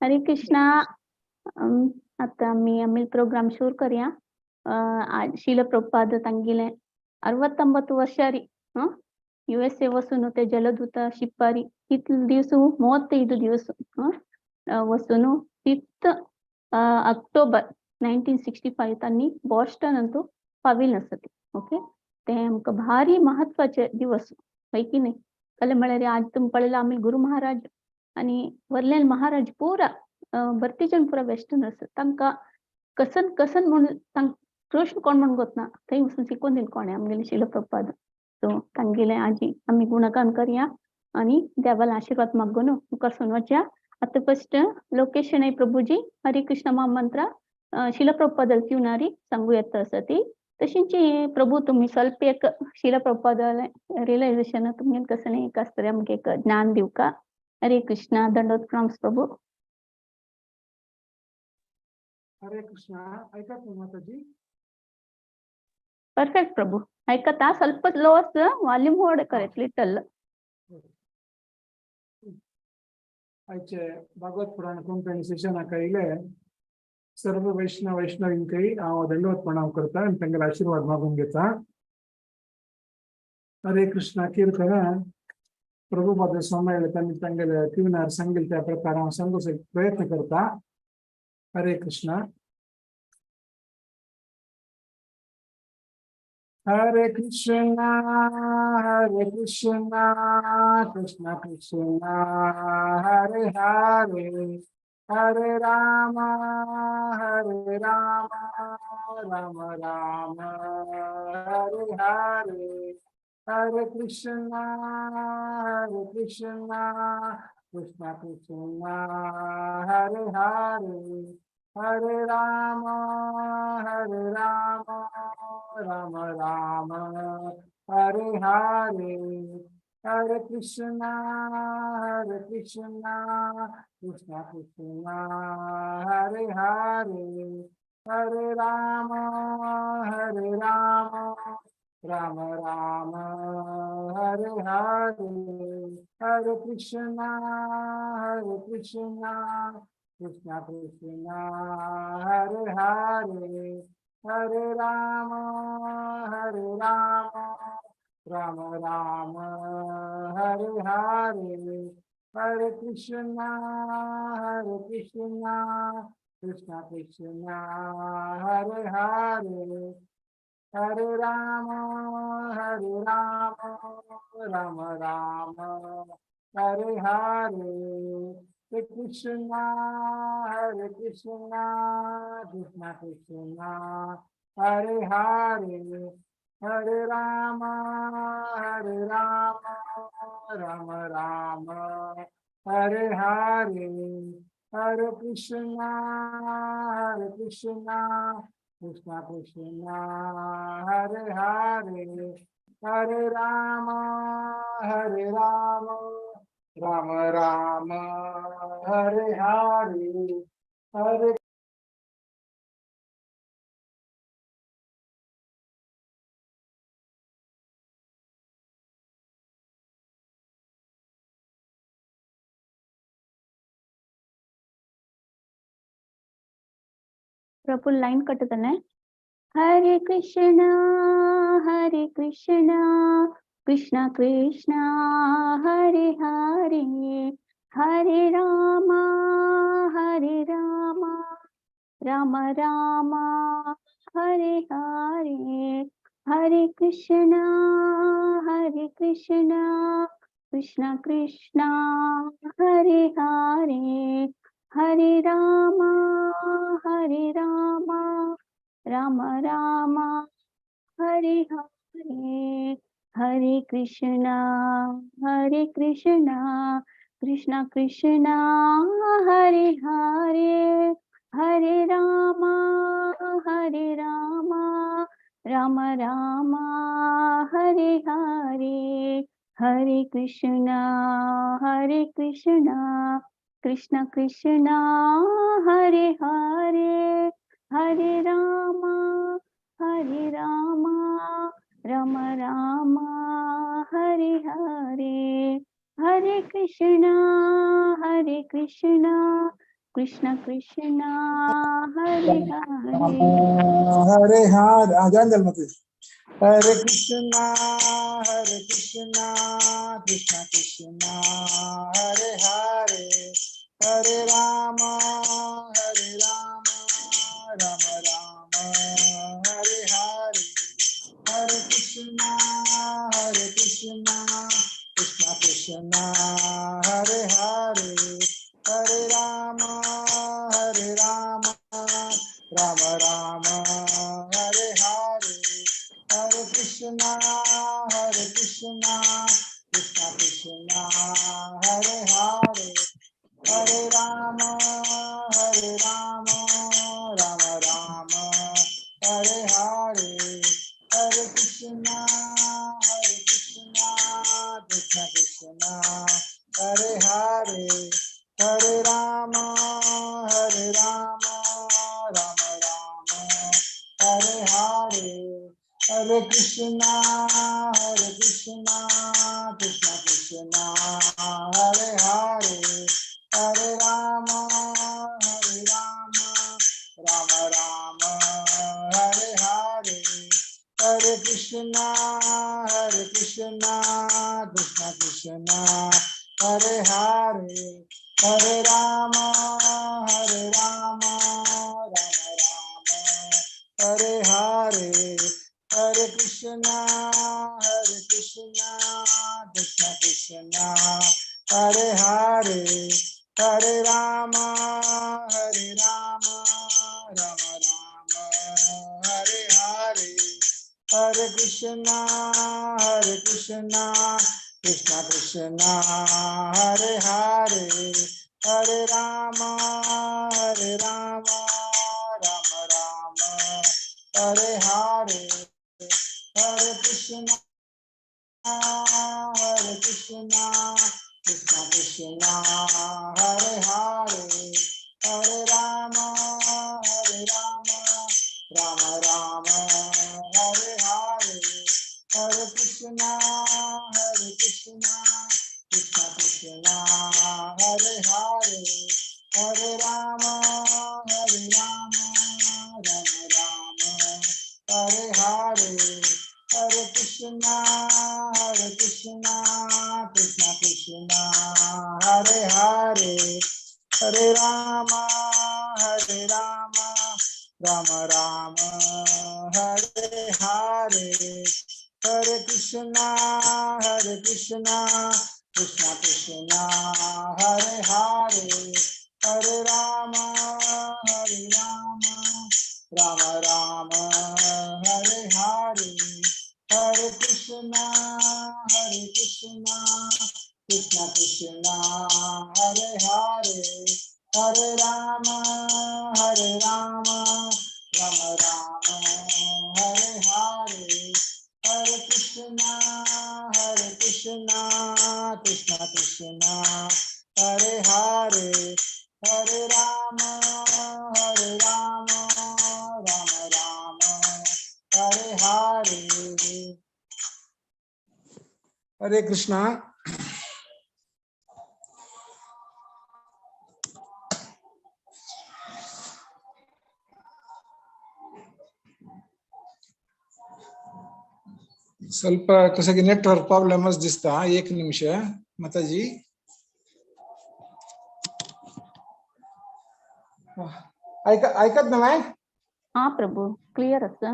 हरे कृष्णा. आतां आमी आमी प्रोग्राम शूर करया. शिल प्रभुपाद तांगेले 69 ವರ್ಷ ರೀ. USA वचून ते जलदूत शिपारी कितले दिवस, 35 दिवस वचून 5 ऑक्टोबर 1965 तांणी बॉस्टन अंतू पाविल आसती. ओके, ते आमकां भारी महत्वाचे दिवस हय की न्ही? कले म्हळ्यार आज तुमी पळयला आमी गुरु महाराज आनी वरल्यान महाराज पुरा भरती जण पुरा वेस्टर्नर्स, तांकां कसन कसन म्हूण कृष्ण कोण म्हूण गोतना थंय वचून शिकोवन दिले कोणें आमगेले शिल प्रभुपाद. सो तांगेले आजी आमी गुणगान करया आनी देवाला आशिर्वाद मागून मुखार सून वचया. आतां फर्स्ट लोकेश शणै प्रभुजी हरे कृष्ण महामंत्र शिल प्रभुपादाल ट्युनारी सांगू येता आसा ती. तशींच प्रभु तुमी ಸ್ವಲ್ಪ एक शिल प्रभुपादाले रियलायझेशन तुमगेले कसलें एक आसतलें आमकां एक ज्ञान दिवका. हरे कृष्ण, दंडवत प्रणाम प्रभु. हरे कृष्ण. ऐकत माताजी? परफेक्ट प्रभु, ऐकता. ಸ್ವಲ್ಪ लो वॉल्यूम होड करेक्ट लिटल. आयचे भागवत पुराण कोंकणी सेशना कयले सर्व वैष्णव वैष्णवींकय हांव दंडवत प्रणाम करता आनी तांगेले आशीर्वाद मागून घेता. हरे कृष्णा कीर्तन प्रभुपाद स्वामी तांणी तांगेले ट्युनार सांगितले त्या प्रकार हांव सांगूचो प्रयत्न करता. हरे कृष्णा. हरे कृष्णा हरे कृष्णा कृष्ण कृष्णा हरे हरे, हरे राम हरे राम राम राम हरे हरे, हरे कृष्णा हरे कृष्णा कृष्ण कृष्णा हरे हरे, हरे राम हरे राम राम राम हरे हरे, हरे कृष्णा हरे कृष्णा कृष्ण कृष्णा हरे हरे, हरे राम हरे राम राम राम हरे हरे, हरे कृष्णा हरे कृष्णा कृष्ण कृष्णा हरे हरे, हरे राम हरे राम राम राम हरे हरे, हरे कृष्णा हरे कृष्णा कृष्ण कृष्णा हरे हरे, हरे राम हरे राम राम राम हरे हरे, हरे कृष्णा हरे कृष्णा कृष्ण कृष्णा हरे हरे, हरे राम हरे राम राम राम हरे हरे, हरे कृष्णा हरे कृष्णा कृष्ण कृष्णा हरे हरे, हरे राम हरे राम राम राम हरे हरे, हरे प्रभु लाइन कटतने. हरे कृष्णा कृष्ण कृष्ण हरे हरे, हरे राम राम राम हरे हरे, हरे कृष्णा कृष्ण कृष्ण हरे हरे, हरे राम राम राम हरे हरे, हरे कृष्णा कृष्ण कृष्ण हरे हरे, हरे राम राम राम हरे हरे, हरे कृष्णा कृष्ण कृष्ण हरे हरे, हरे राम राम राम हरे हरे, हरे कृष्णा कृष्ण कृष्ण हरे हरे हरे हरे. जॉईन झालं मग. हरे कृष्णा हरे कृष्णा कृष्ण कृष्ण हरे हरे, हरे राम हरे राम राम राम हरे हरे. हरे कृष्णा हरे कृष्णा कृष्ण कृष्ण हरे हरे, हरे राम हरे राम राम राम हरे हरे. हरे कृष्णा हरे कृष्णा कृष्ण कृष्ण हरे हरे, हरे राम हरे राम राम राम हरे हरे. हरे कृष्णा हरे कृष्णा कृष्ण कृष्ण हरे हरे, हरे राम हरे राम राम राम हरे हरे. हरे कृष्णा हरे कृष्णा कृष्ण कृष्ण हरे हरे, हरे राम हरे राम राम राम हरे हरे. हरे कृष्णा हरे कृष्णा कृष्ण कृष्ण हरे हरे, हरे राम हरे राम राम राम हरे हरे. हरे कृष्णा हरे कृष्णा कृष्ण कृष्ण हरे हरे, हरे राम हरे राम राम राम हरे हरे. हरे कृष्णा हरे कृष्णा कृष्ण कृष्ण हरे हरे, हरे राम हरे राम राम राम हरे हरे. हरे कृष्णा हरे कृष्णा कृष्ण कृष्ण हरे हरे, हरे राम हरे राम राम राम हरे हरे. हरे कृष्णा हरे कृष्णा कृष्ण कृष्ण हरे हरे, हरे राम हरे राम राम राम हरे हरे. हरे कृष्णा हरे कृष्णा कृष्ण कृष्ण हरे हरे, हरे राम हरे राम राम राम हरे हरे. हरे कृष्णा हरे कृष्णा कृष्ण कृष्ण हरे हरे, हरे राम हरे राम राम राम हरे हरे. हरे कृष्णा हरे कृष्णा कृष्ण कृष्ण हरे हरे, हरे राम हरे राम राम राम हरे हरे. हरे कृष्णा हरे कृष्णा कृष्ण कृष्ण हरे हरे, हरे राम हरे राम राम राम हरे हरे. हरे कृष्णा. ಸ್ವಲ್ಪ कसं की नेटवर्क प्रॉब्लेमच दिसता. एक निमिष माताजी. ऐका ऐकत ना माय? हा प्रभू, क्लिअर आसा.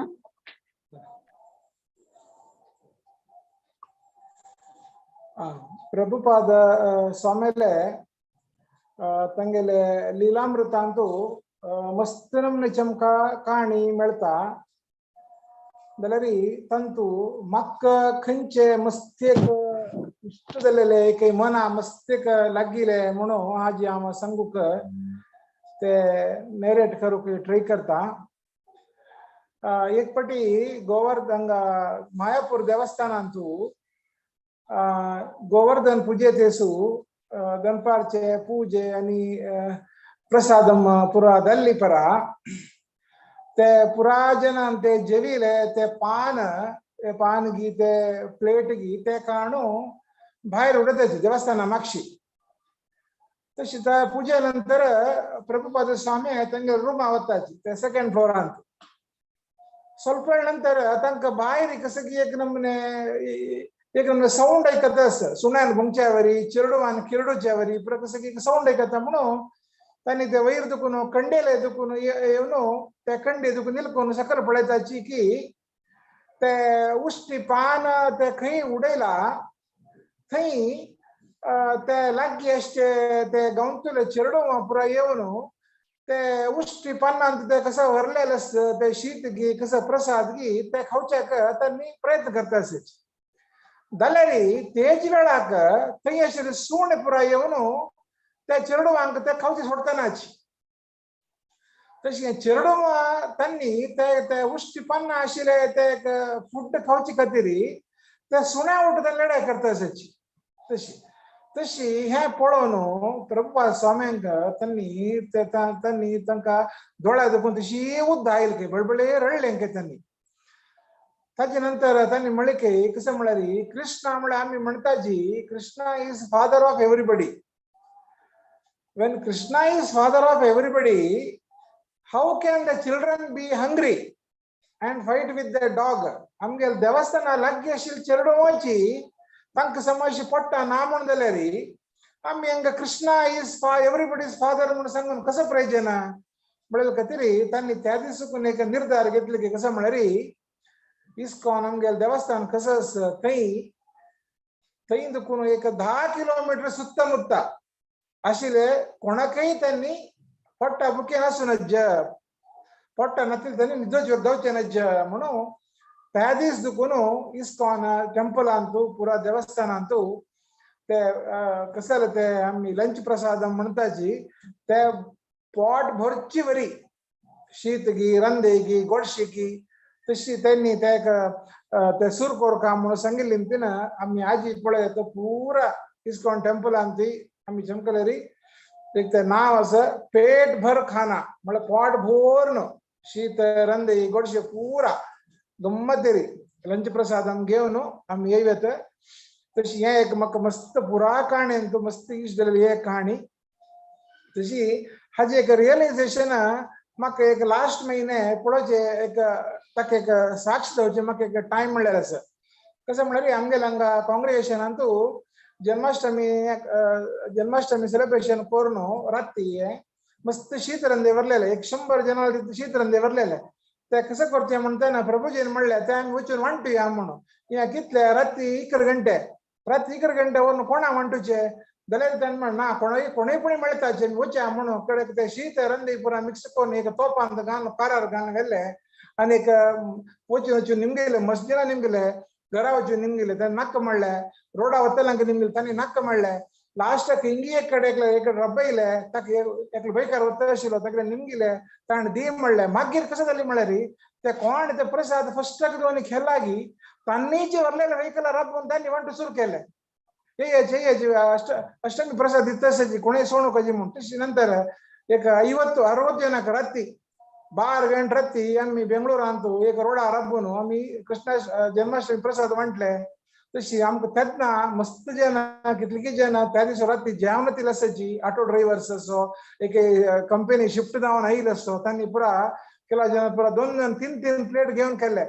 ಪ್ರಭುಪಾದ ಸ್ವಾಮಿಲೆ ತಂಗೆಲೆ ಲೀಲಾಮೃತ ಅಂತೂ ಮಸ್ತ್ ನಮ್ನೆ ಚಮಕ ಕಾಣಿ मेळता जाल्यार तांतू म्हाका खंयचे मस्तेक इश्ट जालेले एक मना मस्तेक लागिले म्हणून आज हांव सांगूक ते नॅरेट करूंक ट्राय करता. एक पटी गोवर्धन मायापूर देवस्थानांतू गोवर्धन पुजे तेसू दनपारचे पूजे आनी प्रसादम पुरा दल्ली परा ते पुरा जनान ते जेविले ते पान ते पान गी ते प्लेट गी ते काणू भायर उडयताची देवस्थाना मागशी. तशी त्या पुजे नंतर प्रभुपाद स्वामी तांगे रुमा वताची ते सेकंड फ्लोरांत. ಸ್ವಲ್ಪ ವೇಳ ನಂತರ तांकां भायर कसं की एक नमूने एक नमूने साऊंड ऐकत आसा, सुण्यान भोंगच्यावरी चेरडुवान किरडूच्यावरी पुरा कसं की साऊंड ऐकता म्हणून तांणी ते वयर दुखून कंडेले दुखून येवन त्या कंडे दुखून निलकून सकल पळयताची की ते उश्टी पान ते खंय उडयला थंय ते लागीं आसचे ते गांवतले चेरडुवां पुरा येवन ते उश्टी पानांत ते कसं व्हरलेलें आसता ते शीत गी कसं प्रसाद गी ते खावच्याक तांणी प्रयत्न करता आसचे. जाल्यार तेज वेळाक थंय आशिल्ले सूण पुरा येवन त्या चेरडुवांक ते खावचे सोडटनाची. तशें चेरडुवां तांणी ते ते उश्टी पानां आशिल्ले ते फूड खावचे खातीर त्या सुण्या वट ते लढाय करता आसची. तशी तशी हें पळोवन प्रभुपाद स्वाम्यांक तांणी तांणी तांकां दोळ्या दुखून तशी उद्द आयल की बळबळे रडलें की तांणी. ताजे नंतर तांणी म्हणलें की कसं म्हळ्यार कृष्णा म्हळ्यार आमी म्हणटाची Krishna is father of everybody. When Krishna is father of everybody, how can the children be hungry and fight with the dog? आमगेले देवस्थाना लागीं आशिल्ली चेरडुवांची तांकां समज पोट्टा ना म्हूण जाल्यार आमी हांगा कृष्णा is everybody's father म्हूण सांगून कसो प्रयोजन म्हणले खातीर तांणी त्या दिसून एक निर्धार घेतले की कसं म्हळ्यार इस्कॉन आमगेले देवस्थान कसं आसा थंय थंय दुखून एक 10 किलोमिटर सुत्तमुत्ता आशिल्ले कोणाकय त्यांनी पोट्टा बुके नासूं नज्ज पोट्टा नासले त्यांनी निदोच जावचें नज्ज म्हणून त्या दीस दुखून इस्कॉन टेंपलांतू पुरा देवस्थानांतू ते कसं जालें ते आमी लंच प्रसाद म्हणटाची ते पोट भरची वरी शीत गी रंदे गी गोडशी गी तशी त्यांनी ते ते सूर कोरका म्हणून सांगिल्ली तिनं आमी आजी पळय तो पुरा इस्कॉन टेंपलांत आमी चमकलेरी एक ते नाव आसा पेट भर खाना म्हळ्यार पोट भरून शीत रंदे गोडशे पुरा गम्मतेरी लंच प्रसाद घेवन आमी येयत. तशी हें एक म्हाका मस्त पुरा काणी मस्त इश्ट जालेली एक कहाणी. तशी हाजी एक रियलायझेशन म्हाका एक लास्ट म्हयने पळोवचें एक ताका एक साक्ष दिवचें म्हाका एक टायम म्हणल्यार आसा. कसं म्हळ्यार आमगेले हांगा काँग्रेगेशनांतू जन्माष्टमी जन्माष्टमी सेलिब्रेशन करून राती मस्त शीत रंदे व्हरलेले 100 जणां शीत रंदे व्हरलेले. ते कसं करचें म्हणटा ना प्रभुजीन म्हणलें ते आमी वचून वांटुया म्हणून हें कितले राती 11 घंटे राती 11 घंटे व्हरून कोणा वांटूचे जाल्यार ताणें म्हण ना कोणूय कोणूय पण मेळटा वचया म्हणून कडेक ते शीत रंदे पुरा मिक्स करून एक तोपांत घालून कारार घालून गेले आनी एक वचून वचून निमगेले मस्जिदा निमगेले घरा वचून निमगेले ताणें नाका म्हणलें रोडा वतल्यांक निमगेले तांणी नाका म्हणलें. लास्टाक हिंगी एक कडेन एकले एक रब्बयले ताका एकलो बैकार वता आशिल्लो ताका निमगिले ताणें दी म्हणलें. मागीर कसं जालें म्हळ्यार ते कोण ते प्रसाद फस्टाक दोन खेलागी तांणी जे व्हरलेले व्हेकल रब्बून तांणी वांटू सुरू केलें. येयाचे अष्टमी प्रसाद दितासाची कोणें सोणू कजी म्हूण. तशी नंतर एक 50-60 ಜನಕ್ಕೆ राती 12 गंटे राती आमी बेंगळुरांतू एक रोडा रब्बून आमी कृष्णा जन्माष्टमी प्रसाद वांटले. तशी आमकां तेन्ना मस्त जनां कितलीं जनां त्या दिसा राती जेवण दिलें आसाची ऑटो ड्रायव्हर्स असो एक कंपनी शिफ्ट जावन आयिल्लो आसो तांणी पुरा केला जण पुरा 2-2 3-3 प्लेट घेवन केले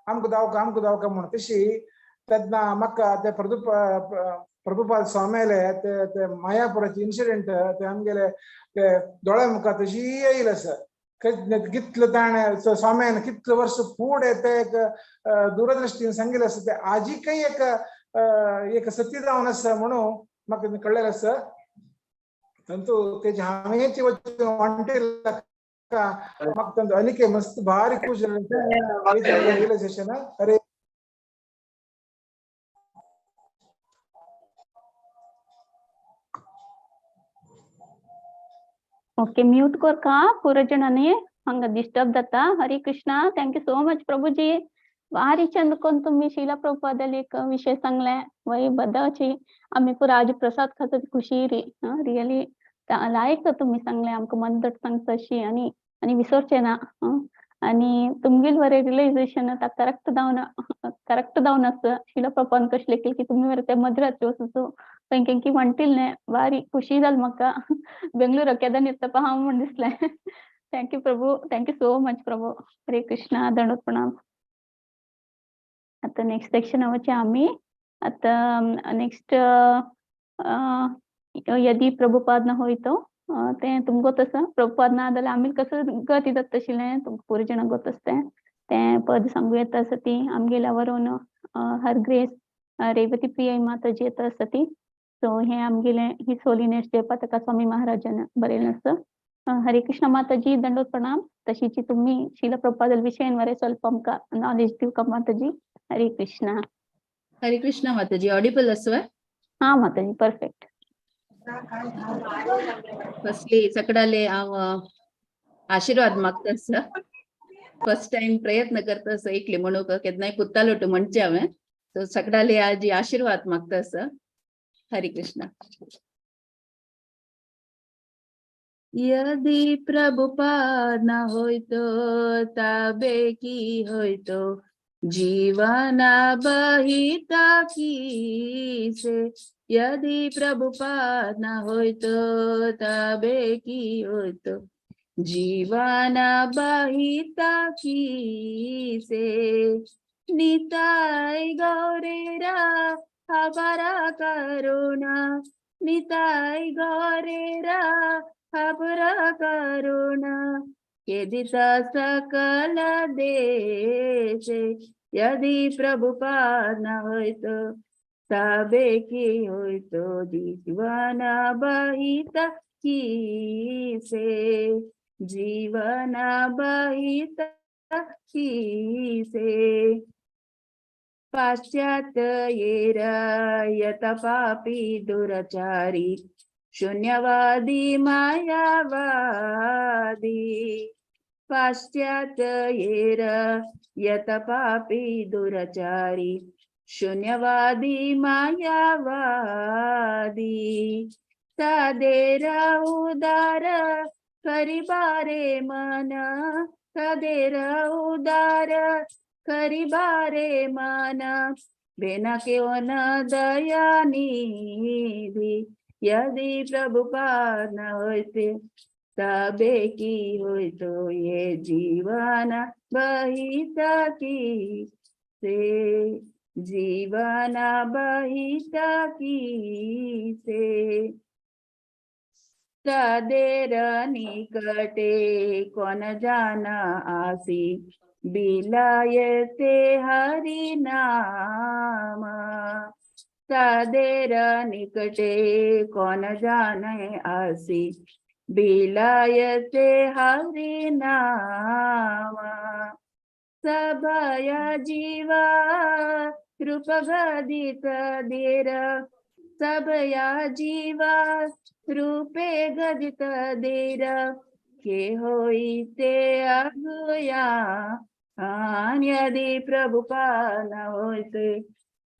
आमकां दावका आमकां दावका म्हूण. तशी तेन्ना म्हाका ते प्रभुपाद स्वाम्याले ते ते मायापुराचे इन्सिडेंट ते आमगेले ते दोळ्या मुखार तशी येयले आसा. कितलं ताणें स्वाम्यान कितले वर्स फुडें ते एक दूरदृष्टीन सांगिल्लें आसा ते आजीकय एक एक सत्य जावन आसा म्हणून म्हाका कळ्ळेलें आसा. तंतू तेजे हांवेंच वचून वांटिल्लें म्हाका तांचो आनीक मस्त भारी खूश जालें रियलायझेशन. अरे ओके म्यूट कोरका पुरो जणांनी हांगा डिस्टर्ब जाता. Hare Krishna, thank you so much Prabhuji. भारी चंद कोण तुम्ही शिला प्रभुपादाले एक विषय सांगले वय बदाची आमी पुरा आज प्रसाद खाता खुशी री रियली लायक तुम्ही सांगले आमकां मनदट सांगता अशी आनी आनी विसरचे ना. आनी तुमगेल वरे रियलायझेशन आतां करेक्ट जावन करेक्ट जावन आसा. शिला प्रपान कशें लेखील की तुमी वरे ते मध्यरात्री वचून खंय खंय म्हणतील न्ही, बारी खुशी जाली म्हाका. बेंगळुरा केदन येता हांव म्हूण दिसलें. Thank you Prabhu, thank you so much Prabhu. Hare Krishna, दंडवत प्रणाम. आता नेक्स्ट सेक्शन वचया आमी. आतां नेक्स्ट यदि प्रभुपाद न होयतो तें तुमकां गोत आसा. प्रभुपाद ना जाल्यार आमी कसो गती जाता आशिल्लें तुमकां पुरो जाणांक गोत आसा. तें तें पद सांगू येता आसा ती आमगेल्या वरोवन हर ग्रेस रेवती प्रिय माताजी येता आसा ती. सो हें आमगेलें his holiness Jayapataka स्वामी महाराजान बरयलें आसा. हरे कृष्ण माताजी, दंडवत प्रणाम. तशीची तुम्ही शिला प्रभुपादल विशयन वरे ಸ್ವಲ್ಪ आमकां नॉलेज दिवका माताजी. हरे कृष्ण. हरे कृष्ण माताजी, ऑडिबल आसवा? हा माताजी, परफेक्ट. फर्स्टली सगळ्याले हांव आशीर्वाद मागता आसा. फर्स्ट टाइम प्रयत्न करता आसा एकले म्हणूंक, केन्नाय पुत्तालोटू म्हणचे हांवें. सो सगळ्याले आजी आशीर्वाद मागता आसा. हरे कृष्ण. यदि प्रभुपाद न होयतो तबे की होयतो, जीवन बहिता की से. यदि प्रभुपाद न होयतो तबे की होयतो, जीवन बहिता की से. निताय गौरेरा हबरा करुणा, निताय गौरेरा हबरा करुणा, केदिता सकल देशे. यदि प्रभुपाद न होयतो तबे की होयतो, जीवन बहिता की से. जीवन बहिता की से. पाश्चात्य येर यत पापी दुराचारी, शून्यवादी मायावादी. पाश्चात्य येर यत पापी दुराचारी, शून्यवादी मायावादी. तदेर उदार करिबारे मन, तदेर उदार करिबारे मन, बिना क्यों न दया निधि. यदि प्रभुपाद न होते तबे की होतो, ये जीवन बहिता की से. जीवन बहिता की से. तदेर निकटे कोन जाना आसी, बिलायते हरि नाम. तदेर निकटे कोन जाने आसी, बिलायते हरि नाम. सभया जीवा रूप गदित देर, सबया जीवा रूपे गदित देर, के होईते अगुया. यदि प्रभुपाद न होते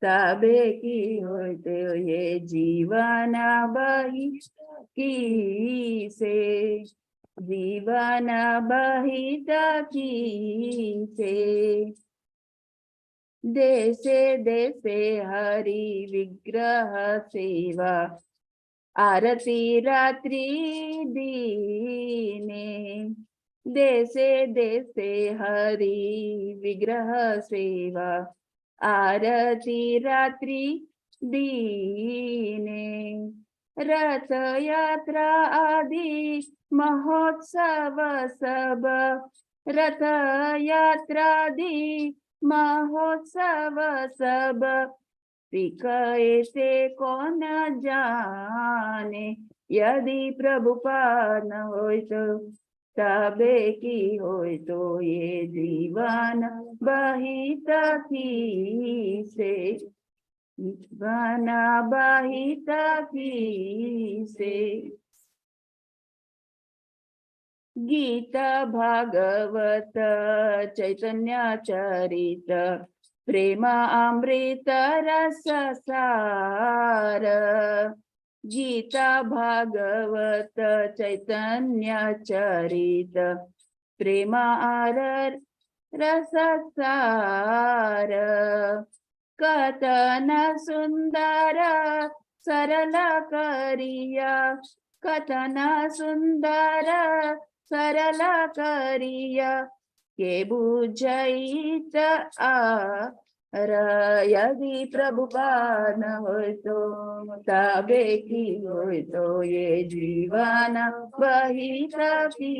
तबे की होते, ये जीवन बही की से. जीवन बहिता की से. देशे देशे हरि विग्रह सेवा, आरती रात्रि दीने. देशे देशे हरि विग्रह सेवा, आरती रात्रि दीने. रथ यात्रा आदि महोत्सव सब, रथ यात्रादि महोत्सव सब, से कौन जाने. यदि प्रभुपाद न होतो तबे की होतो, ये जीवन बहिता की से. जीवन बहिता की से. गीता भागवत चैतन्य चरित, प्रेम अमृत रस सार. गीता भागवत चैतन्य चरित, प्रेमार रससार कथन सुंदर सरल करिया कथन सुंदर सरल करिया के बुझैत आर यदि प्रभुपाद होइतो तबे की होइतो ये जीवन बहित की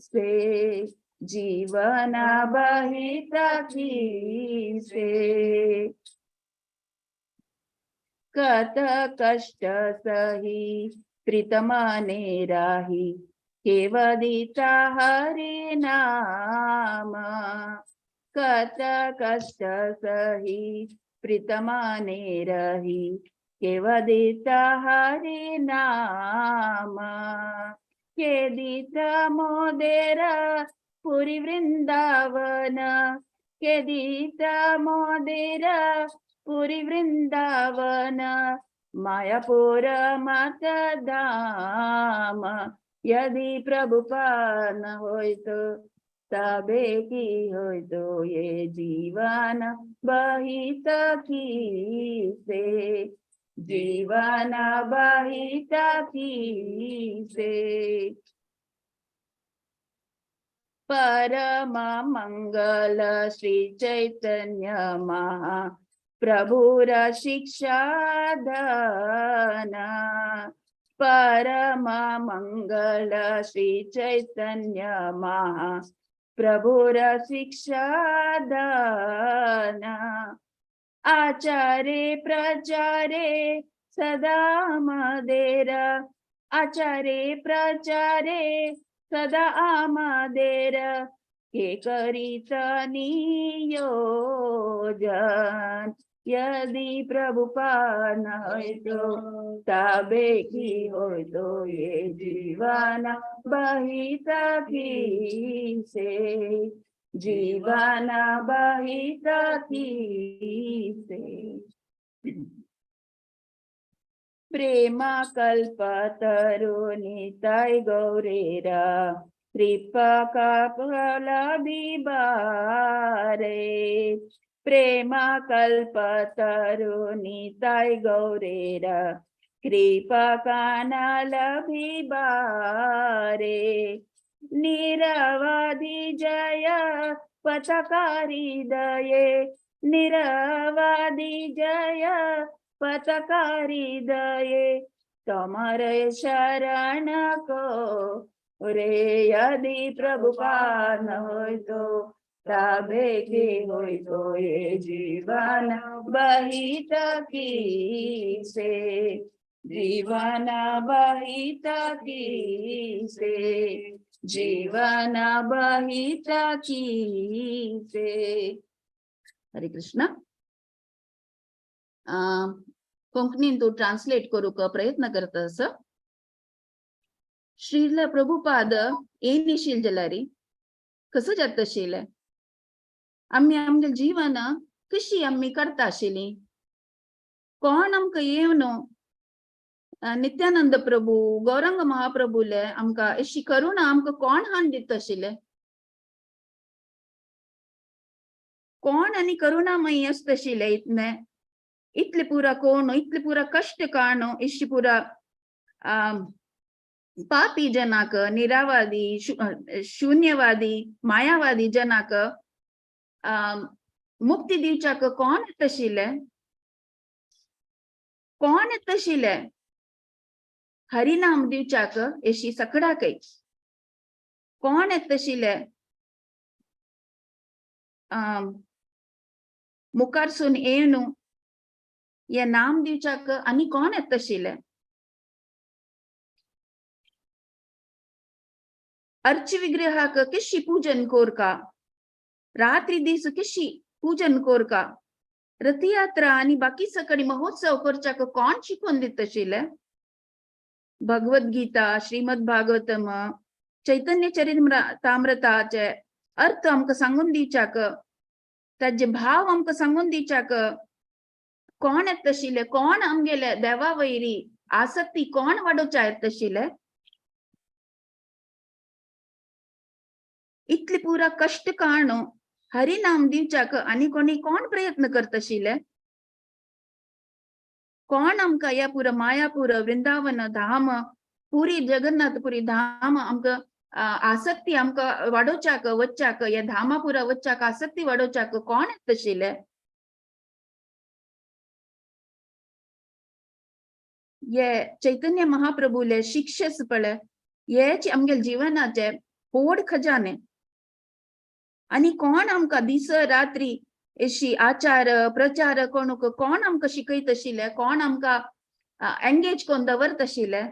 से जीवन बहित की से। कत कष्ट सही प्रीतमाने राही केवदिता हरि नाम कत कष्ट सही प्रीतमाने रही केवदिता हरि नाम केदित मोदेर पुरी वृंदावन केदित मोदेर पुरी वृंदावन मायापुर मात धाम यदि प्रभुपाद होइतो तबे की होइतो ये जीवन बहित की से जीवन बहित की से। परम मंगल श्री चैतन्य महा प्रभुर शिक्षा धन परम मंगल श्री चैतन्य महा प्रभुर शिक्षा धन आचारे प्रचारे सदा मदेर आचारे प्रचारे सदा आमादेर के करीत नियोजन यदि प्रभुपाद होइतो तबे की होइतो ये जीवन बहित की से जीवन बहित की से। प्रेमा कल्प तरु निताई गौरेरा कृपा कपल बिबारे प्रेमा कल्प तरु निताई गौरेरा कृपा कानल बिबारे निरवधि जय पथकारी दये निरवधि जय पथकारी दये तुम्हारे शरण को रे यदि प्रभुपाद होइतो तबे की होइतो ये जीवन बहित की से जीवन बहित की से जीवन बहित की से। हरे कृष्ण। कोंकणीन तूं ट्रान्सलेट करूंक प्रयत्न करता असं। श्रील प्रभुपाद येयनिशील जाल्यारी कसो जाता आशिल्लें आमी आमगे जीवन कशी आमी करता आशिल्ली कोण आमकां येवन नित्यानंद प्रभू गौरंग महाप्रभूले आमकां अशी करुणा आमकां कोण हाडून दिता आशिल्ले कोण आनी करुणामयी आसता आशिल्ले इतले इतले पुरा कोण इतले पुरा कश्ट काण इशी पुरा पापी जनाक निरावादी शून्यवादी मायावादी जनाक मुक्ती दिवच्याक कोण येता आशिल्ले कोण येता आशिल्ले हरिनाम दिवच्याक अशी सकडाकय कोण येता आशिल्ले मुखारसून येवन हे नाम दिवच्याक आनी कोण येता आशिल्ले अर्च विग्रहाक कशी पूजन कोरका रात्री दीस कशी पूजन कोरका रथयात्रा आनी बाकी सगळी महोत्सव करच्याक कोण शिकोवन दिता आशिल्ले भगवद्गीता श्रीमद भागवतम चैतन्य चरितामृताचे अर्थ आमकां सांगून दिवच्याक ताजे भाव आमकां सांगून दिवच्याक कोण येता आशिल्ले कोण आमगेले देवा वयरी आसक्ती कोण वाडोवच्या येता आशिल्ले इतले पुरा कष्ट काणू हरिनाम दिवच्याक आनी कोणी कोण प्रयत्न करतशिले? कोण आमकां ह्या पुरा मायापूर वृंदावन धाम पुरी जगन्नाथपुरी धाम आमकां आसक्ती आमकां वाडोवच्याक वच्च्याक ह्या धामापुरा वच्च्याक आसक्ती वाडोवच्याक कोण येतशिले? हे चैतन्य महाप्रभूले शिक्षस पळय हेच आमगेले जिवनाचे व्हड खजाने. आनी कोण आमकां दीस रात्री अशी आचार प्रचार कोणूक कोण आमकां शिकयत आशिल्ले? कोण आमकां एंगेज करून दवरत आशिल्ले?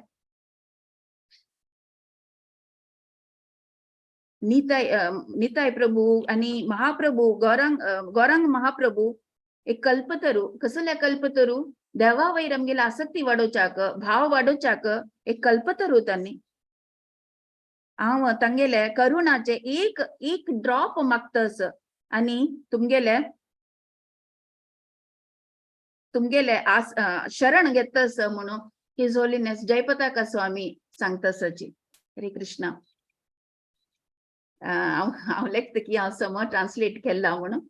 निताय निताय प्रभू आनी महाप्रभू गौरांग गौरांग महाप्रभू एक कल्पतरू. कसल्या कल्पतरू? देवा वयर आमगेली आसक्ती वाडोवच्याक भाव वाडोवच्याक एक कल्पतरू तांणी. हांव तांगेले करुणाचे एक एक ड्रॉप मागतस आनी तुमगेले तुमगेले आस शरण घेतस म्हणून his holiness Jayapataka स्वामी सांगतसची. हरे कृष्णा. हांव हांव लेखता की हांव समो ट्रान्सलेट केला म्हणून.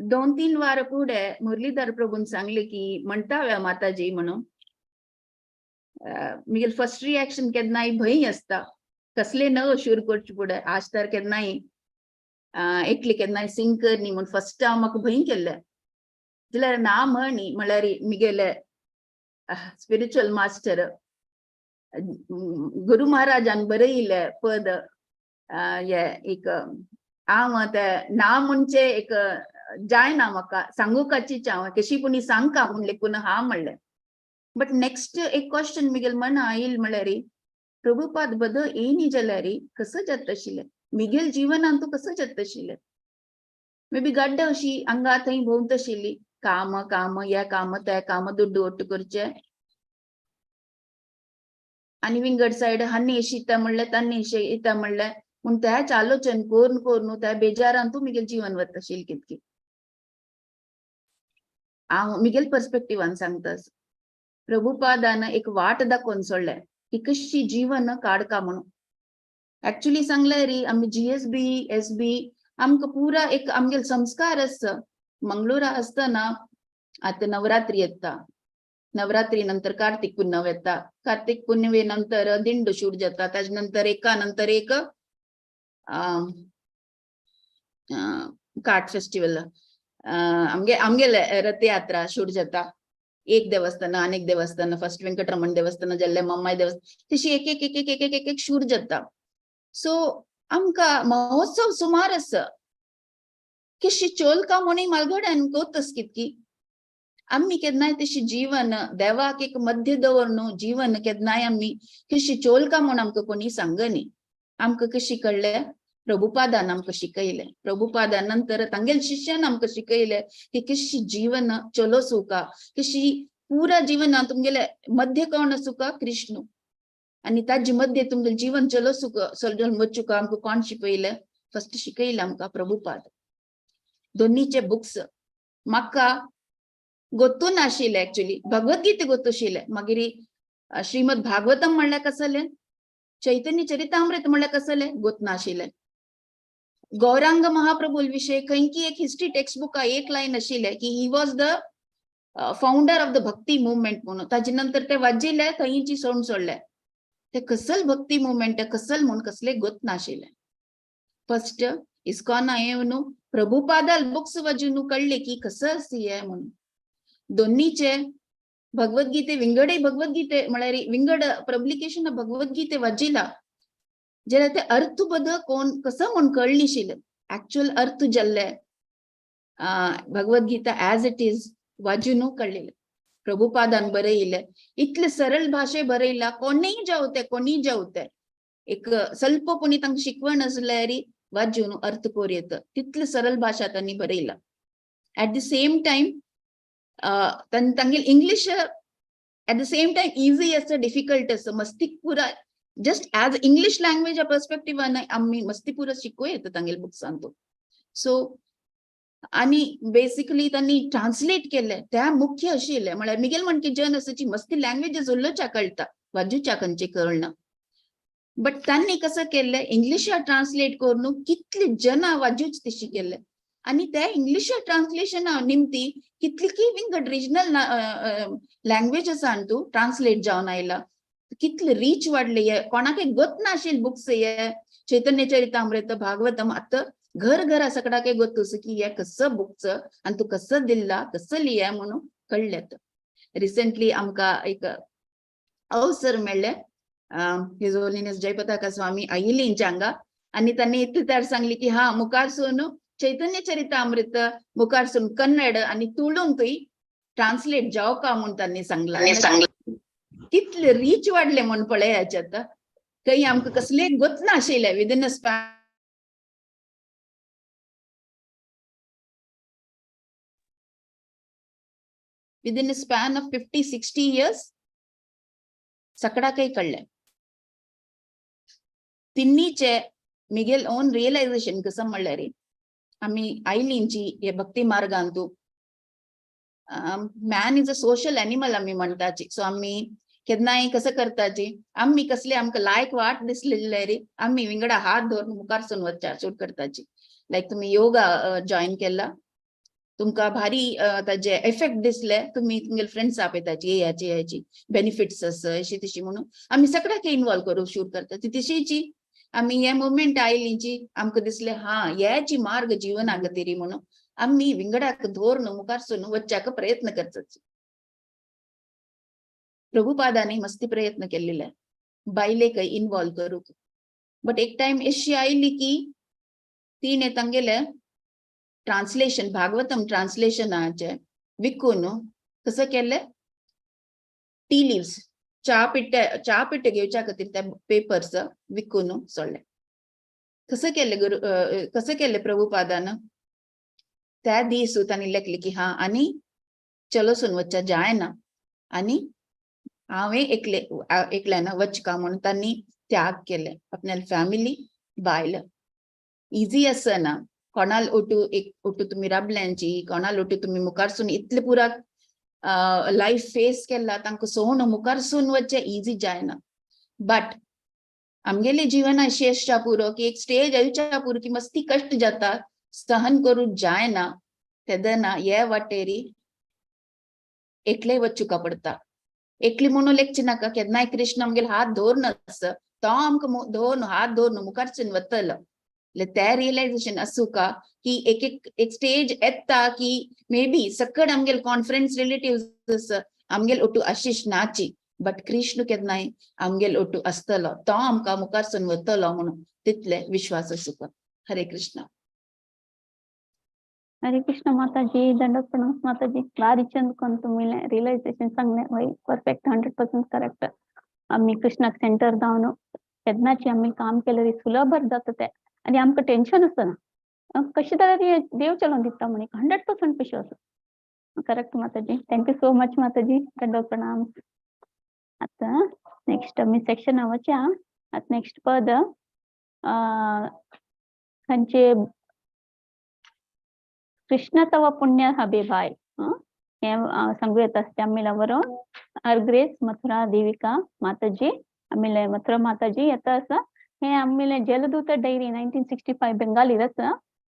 2-3 वार फुडें मुरलीधर प्रभून सांगले की म्हणटा माताजी म्हणून. मुगेल फर्स्ट रिएक्शन केन्नाय भंय आसता कसले न शूर करचे फुडें. आज तर केन्नाय एकली केन्नाय सिंग कर न्ही म्हूण फर्स्ट हांव म्हाका भंय केल्ले. जाल्यार ना म्हणी म्हळ्यार मुगेले स्पिरिच्युअल मास्टर गुरु महाराजान बरयिल्ले पद हे एक हांव ते ना म्हणचे एक जायना म्हाका सांगूकाचीच हांव कशी पुणी सांगका म्हूण लेखून हा म्हणलें. बट नेक्स्ट एक क्वेश्चन मिगेल मना आयल म्हळ्यार प्रभुपाद बद येयनी जाल्यार कसो जाता आशिल्लें मिगेल जिवनान तूं कसो जाता आशिल्लें? मे बी गड्ड अशी हांगा थंय भोंवत आशिल्ली काम काम हे काम ते काम दुड्डू ಒಟ್ಟು करचे आनी विंगड सायड हान्नी शिता म्हणलें तान्नी शिता म्हणलें म्हूण त्याच आलोचन करून करून त्या बेजारान तूं मिगेल जीवन वता आशिल्लें कितकी. हांव मिगेल पर्सपेक्टिवान सांगता. प्रभुपादान एक वाट दाखोवन सोडलें की कशी जीवन काडका म्हणून. एक्चुअली सांगले री आमी जीएसबी एसबी आमकां पुरा एक आमगेले संस्कार आसा. मंगळुरा आसतना आतां नवरात्री येता, नवरात्री नंतर कार्तिक पुन्नव येता, कार्तिक पुनवे नंतर दिंड शूर जाता, ताजे नंतर एका नंतर एक कार्ट फेस्टिवल आमगे आमगेले रथयात्रा शूर जाता. एक देवस्थान अनेक देवस्थान फर्स्ट वेंकटरमण देवस्थान जाल्ले मम्माय देवस्थान तशी एक एक एक एक एक एक एक एक शूर जाता. सो आमकां महोत्सव सुमार आसा कशी चोलका म्हणून मालगड्यान कोतस कितकी आमी केन्नाय तशी जीवन देवाक एक मध्य दवर न्हू जीवन केन्नाय आमी कशी चोलका म्हूण आमकां कोणी सांगनी. आमकां कशी कळ्ळें? प्रभुपादान आमकां शिकयलें. प्रभुपादान नंतर तांगेले शिष्यान आमकां शिकयलें की कशी जीवन चलो सुका कशी पुरा जीवनान तुमगेले मध्य कोण आसूका? कृष्ण. आनी ताजे मध्य तुमगेले जीवन चलो सुका चलोवन वचुका आमकां कोण शिकयलें? फर्स्ट शिकयलें आमकां प्रभुपाद. दोनीचे बुक्स म्हाका गोत्तू नाशिल्लें एक्चुअली भगवद्गीता गोत्तू आशिल्लें. मागीर श्रीमद भागवतम म्हणल्यार कसलें, चैतन्य चरितामृत म्हणल्यार कसलें गोत नाशिल्लें. गौरांग महाप्रभू विषय खंयची एक हिस्ट्री टेक्स्ट बुका एक लायन आशिल्लें की he was the founder of the bhakti movement म्हणून. ताजे नंतर ते वाजिल्ले थंयची सोड सोडले ते कसल भक्ती मुवमेंट कसल म्हूण कसले गोत नाशिल्लें. फर्स्ट इस्कॉना येवन प्रभुपादाल बुक्स वाजून कळ्ळे की कसं आसा हें म्हणून. दोन्हीचे भगवद्गीते विंगडे भगवद्गीते म्हळ्यार विंगड पब्लिकेशन भगवद्गीते वाजिला जाल्यार ते अर्थ बद कोण कसं म्हूण कळनिशिल्लें. एक्चुअल अर्थ जाल्ले भगवद्गीता एज it is वाजून कळ्ळेलें. प्रभुपादान बरयिल्लें इतले सरळ भाशे बरयला कोणीय जावते कोणीय जावते एक ಸ್ವಲ್ಪ कोणी तांकां शिकवण आसल्यार वाजून अर्थ कोर येता तितले सरळ भाशा तांणी बरयला. एट the same time तांगेले English at the same time easy आसा डिफिकल्ट आसा मस्तीक पुरा जस्ट एज इंग्लिश लँग्वेज पर्सपेक्टिवान आमी मस्ती पुरा शिकूं येता तांगेले बुक्सान तो. सो आनी बेसिकली तांणी ट्रान्सलेट केल्ले त्या मुख्य आशिल्लें म्हळ्यार मिगेल म्हणके जन आसा मस्ती लँग्वेजीस उलोवच्या कळटा वाजूच्या खंयचे कळना. बट तांणी कसं केल्लें इंग्लिशा ट्रान्सलेट करून कितले जना वाजूच तशी केल्ले आनी त्या इंग्लिशा ट्रान्सलेशना निमती कितली की विंगड रिजनल लँग्वेजसान तूं ट्रान्सलेट जावन आयला, कितले रीच वाडले. हे कोणाकय गोत नाशिल्ले बुक्स हे चैतन्य चरितामृत, भागवतम, आतां घर घरा सगळ्याकय गोत आसा की हे कसं बुक्स आनी तूं कसं दिल्ला, कसं लिया म्हणून कळ्ळें. रिसेंटली आमकां एक अवसर मेळ्ळें, his holiness Jayapataka स्वामी आयिल्ली हांगा आनी तांणी इतले तर सांगली की हा मुखारसून चैतन्य चरितामृत मुखारसून कन्नड आनी तुळून तुय ट्रान्सलेट जावका म्हूण तांणी सांगला. कितले रीच वाडले म्हूण पळय ह्याच्यात. काही आमकां कसले गोत नाशिल्ले within a span within a span of 50-60 years सगळ्याकय कळ्ळें. तिन्नीचे मिगेल ओन रियलायझेशन कसं म्हणल्यार आमी आयलींची हे भक्ती मार्गांतू man is a social animal आमी म्हणटाची. सो आमी केन्नाय कसं करताची, आमी कसले आमकां लायक वाट दिसलेले रे आमी विंगडा हात धरून मुखारसून वच्चा शूट करताची. लायक तुमी योगा जॉईन केला, तुमकां भारी ताजे इफेक्ट दिसले, तुमी तुमगेले फ्रेंड्स आपयताची ह्याची ह्याची बेनिफिट्स आसा अशी तशी म्हणून आमी सगळ्याक इन्वॉल्व करूंक शूर करता. ती तशीची आमी हे मुवमेंट आयलीची आमकां दिसले हा ह्याची मार्ग जीवनाक तरी म्हणून आमी विंगडाक धोरण मुखारसून वच्चाक प्रयत्न करताची. प्रभुपादांनी मस्ती प्रयत्न केल्ले बायलेक इन्वॉल्व करूंक, बट एक टायम अशी आयली की तिणे तांगेले ट्रान्सलेशन भागवतम ट्रान्सलेशनाचे विकून कसं केले टी लिव्स च्या पिट्टे च्या पिट्टे घेवच्या खातीर त्या पेपर्स विकून सोडले. कसं केले गुरु कसं केले प्रभुपादान त्या दीस तांणी लेखले की हा आनी चलोसून वच्चा जायना आनी हांवें एकले एकल्यान वचका म्हणून तांणी त्याग केले आपल्या फॅमिली बायल. इजी आसना कोणाल ओटू एक ओटू तुमी राबल्यांची, कोणाल ओटू तुमी मुखारसून इतले पुरा लायफ फेस केला तांकां सोण मुखारसून वच्चें इजी जायना. बट आमगेले जीवन अशें आसच्या पुरो की एक स्टेज येवच्या पुरो की मस्ती कश्ट जाता, सहन करूंक जायना, तेदना हे वाटेरी एकले वचुका पडटा. एकली म्हणून लेखचे नाका, केन्नाय कृष्ण आमगेले हात धरून आसा तो आमकां धरून हात धरून मुखारसून वतलो. ते रियलायझेशन आसूं का की एक एक एक स्टेज येता की मे बी सकड आमगेले कॉन्फरन्स रिलेटिव्स आमगेले ओटू आशिश नाची, बट कृष्ण केन्नाय आमगेले ओटू आसतलो, तो आमकां मुखारसून वतलो म्हणून तितले विश्वास आसूं का. हरे कृष्ण. हरे कृष्ण माताजी, दंडवत प्रणाम माताजी. भारी चंद कोण तुम्ही रियलायझेशन सांगले वय परफेक्ट 100% करेक्ट. आमी कृष्णाक सेंटर जावन केन्नाची आमी काम केल्यार सुलभ जाता ते आनी आमकां टेन्शन आसना, कशें तरी देव चलोवन दिता म्हण 100% विश्वास. करेक्ट माताजी, thank you so much माताजी, दंडवत प्रणाम. आतां नेक्स्ट आमी सेक्शन वचया. आतां नेक्स्ट पद खंयचे कृष्ण तव पुण्य हबे भाय हें सांगू येता आमी बरोवन हर ग्रेस मथुरा देविका माताजी. आमिले मथुरा माताजी येता आसा. हे आमिले जलदूत डायरी 1965 बेंगाली आसा.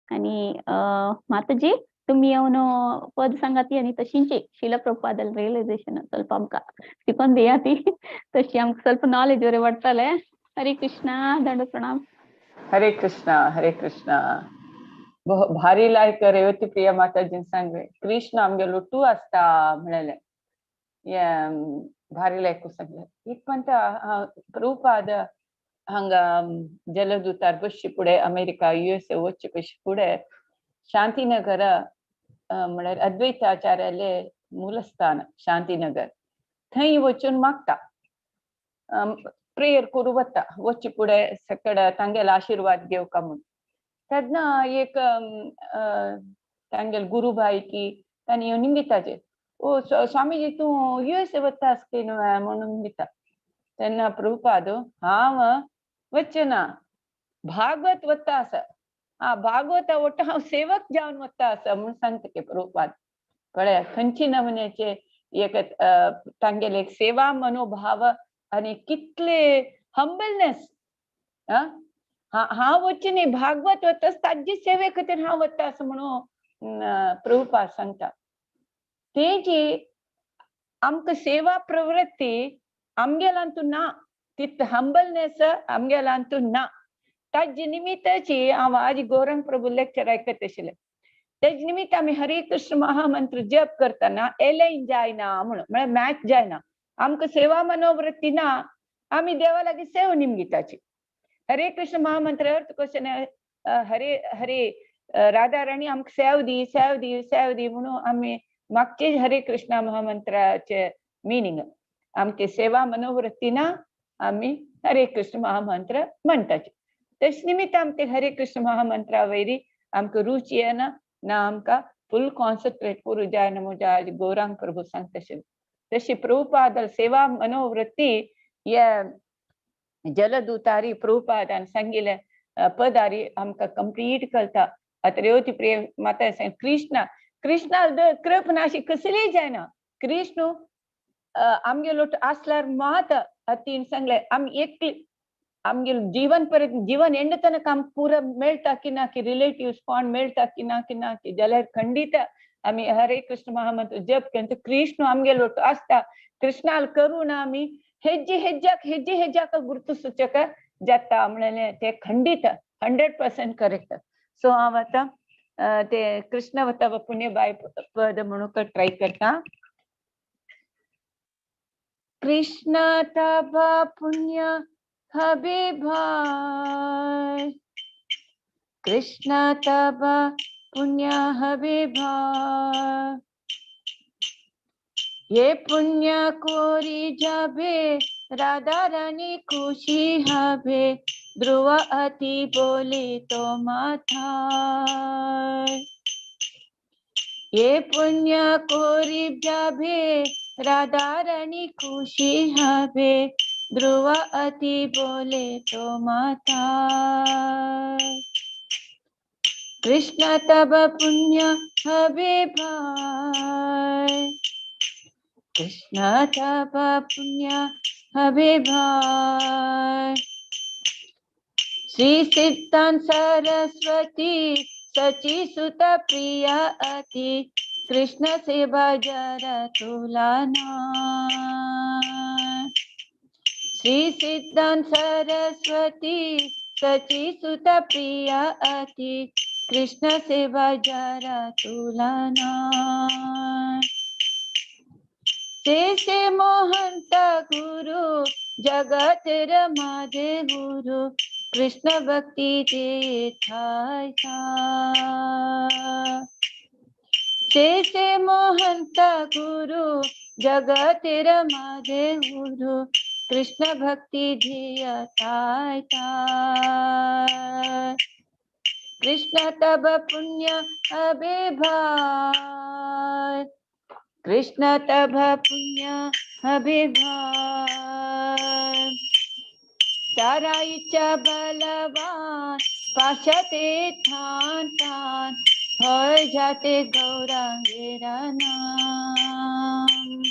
आनी माताजी तुमी येवन पद सांगाती आनी तशींची शिला प्रभुपादाल रियलायझेशन ಸ್ವಲ್ಪ आमकां शिकोवन दिया ती तशी आमकां ಸ್ವಲ್ಪ नॉलेज बरें वाडटलें. हरे कृष्णा, दंड प्रणाम. हरे कृष्णा, हरे कृष्णा. भारी लायक रेवती प्रिया माताजीन सांगले कृष्ण आमगे लुटू आसता म्हणलें, भारी लायक सांगलें. एक म्हणटा प्रभुपाद हांगा जलदूतार बसचे फुडें अमेरिका USA वचचे पयशे फुडें शांतीनगर म्हळ्यार अद्वैत आचार्याले मूलस्थान शांतीनगर थंय वचून मागता, प्रेयर करूं वता वचचे फुडें सकड तांगेलो आशिर्वाद घेवका म्हूण. तेन्ना एक तांगेले गुरुभाई की तांणी येवन निमिताचेर ओ स्वामीजी तूं USA वता आसता न्हू म्हणून निमिता. तेन्ना प्रभुपाद हांव वचना भागवत वता आसा, हा भागवत वता हांव सेवक जावन वता आसा म्हूण सांगता की प्रभुपाद. कळ्ळें खंयची नमुन्याचे एक तांगेले एक सेवा मनोभाव आनी कितले हंबलनेस हांव वच्चें न्ही, भागवत वता ताजी सेवे खातीर हांव वता असो म्हणून प्रभुपाद सांगता. तेजी आमकां सेवा प्रवृत्ती आमगेलांतू ना, तित हंबलनेस आमगेलांतू ना. ताजे निमित्ताची हांव आज गौरंग प्रभू लेक्चर आयकत आशिल्लें. तेजे निमित्त आमी हरे कृष्ण महामंत्र जप करतना एलायन जायना म्हणून, म्हळ्यार मॅच जायना. आमकां सेवा मनोवृत्ती ना, आमी देवा लागीं सेव निमगिताची. हरे कृष्ण महामंत्र अर्थ कशें, हरे हरे राधा राणी आमकां सेव दी सेव दी सेव दी म्हणून आमी मागचे हरे कृष्ण महामंत्राचे मिनींग. आमची सेवा मनोवृत्ती ना, आमी हरे कृष्ण महामंत्र म्हणटाचे. तशें निमित्त आमचे हरे कृष्ण महामंत्रा वयरी आमकां रुची येना ना, आमकां फुल कॉन्सन्ट्रेट करूं जायना म्हज्या गौरांग प्रभू सांगता तशें. तशी प्रभुपाद सेवा मनोवृत्ती हे जलदूतारी प्रभुपादान सांगिल्ले पदारी आमकां कंप्लीट कळटा. आतां रेवती प्रेम माता सांग कृष्णा कृष्णा कृप ना अशी कसलीय जायना. कृष्ण आमगेलो आसल्यार मात तीन सांगले आमी एकली आमगेलो जीवन पर्यंत जीवन एंड तनक आमकां पुरो मेळटा की ना, की रिलेटिव्स कोण मेळटा की ना की ना की जाल्यार खंडीत आमी हरे कृष्ण महामंत्र जप केलो कृष्ण आमगेलो आसता. कृष्णाल करून आमी हेज्जे हेज्जाक हेज्जे हेज्जाक गुर्तसूचक जाता म्हणलें ते खंडीत 100% करेक्ट. सो हांव आतां ते कृष्ण वता पुण्यबाय पद म्हणून ट्राय करता. कृष्ण तब पुण्य हबे भाई, कृष्ण तब पुण्य हबे भाई, ये पुण्य कोरी जाबे राधा रानी खुशी हबे, ध्रुव अति बोले तो माथा। ये पुण्य कोरी जाबे राधा रानी खुशी हबे, ध्रुव अति बोले तो माता। कृष्ण तब पुण्य हबे भाई, कृष्ण तब पुण्य हबे भाई। श्री सिद्धांत सरस्वती सची सुत प्रिया अति, कृष्ण सेवा जरा तुला। श्री सिद्धांत सरस्वती सची सुत प्रिया अति, कृष्ण सेवा जरा तुला। से मोहंता गुरु जगत रमादे गुरु, कृष्ण भक्ति दे से मोहंता गुरु जगत रमादे गुरु, कृष्ण भक्ति धिया। कृष्ण तब पुण्य अबे भाई, कृष्ण तब पुण्य अबे भाई। तारा इच्छा बलवान पाशते थान तान, हो जाते गौरांगेरा नाम।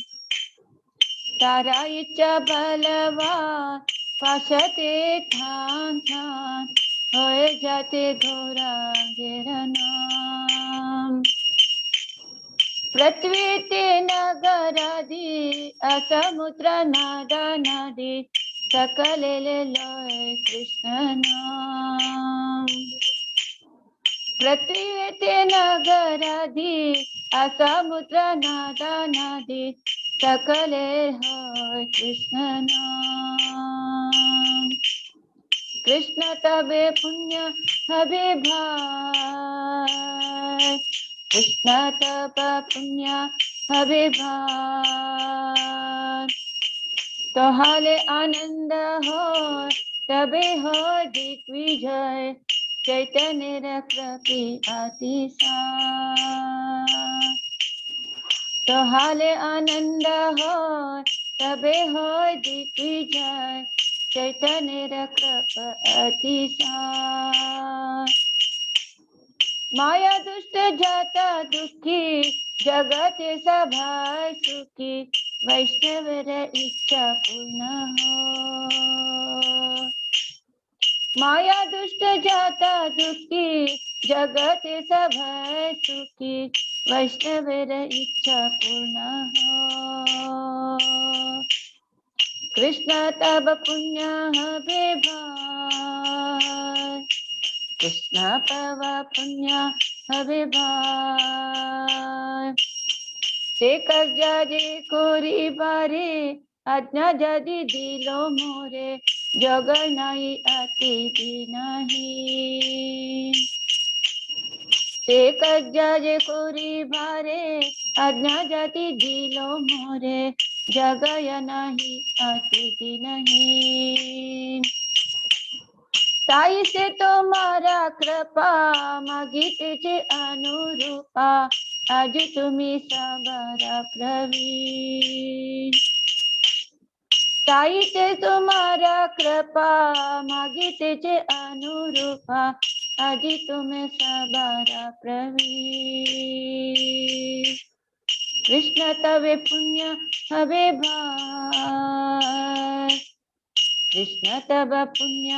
तारा इच्छा बलवान पाशते थान थान, हो जाते गौरांगेरा नाम। पृथ्वी ते नगरादि असमुद्र नादा नदी, सकले लोय कृष्ण नाम। पृथ्वी ते नगरादि असमुद्र नादा नदी, सकले होय कृष्ण नाम। कृष्ण तबे पुण्य हबे भाई, कृष्ण तब पुण्य हबे भाई। तोहाले आनंद हो तबे हो दिग्विजय, चैतन्य कृपी अतिसा। तोहाले आनंद हो तबे हो दिग्विजय, चैतन्य कृप अतिसा। माया दुष्ट जाता दुखी, जगत सभाय सुखी, वैष्णव रे इच्छा पूर्ण हो। माया दुष्ट जाता दुखी जगत सब सुखी वैष्णवेर इच्छा पूर्ण हो। कृष्ण तब पुण्य हवे भाय कृष्ण तब पुण्य हवे भाय। से कर्जा जे कोरी बारे आज्ञा जदि दिलो मोरे जग नाही अतिथि नाही। से कर्जा जे कोरी बारे आज्ञा जदि दिलो मोरे जगय नाही अतिथि नहीं। ताई से तुम्हारा कृपा मागिते जे अनुरूपा आज तुम्ही साबारा प्रवीण। ताई ते तुम्हारा कृपा मागिते जे अनुरूपा आज तुम्हें साबारा प्रवीण। कृष्ण तवे पुण्य हवे भाय कृष्ण तब पुण्य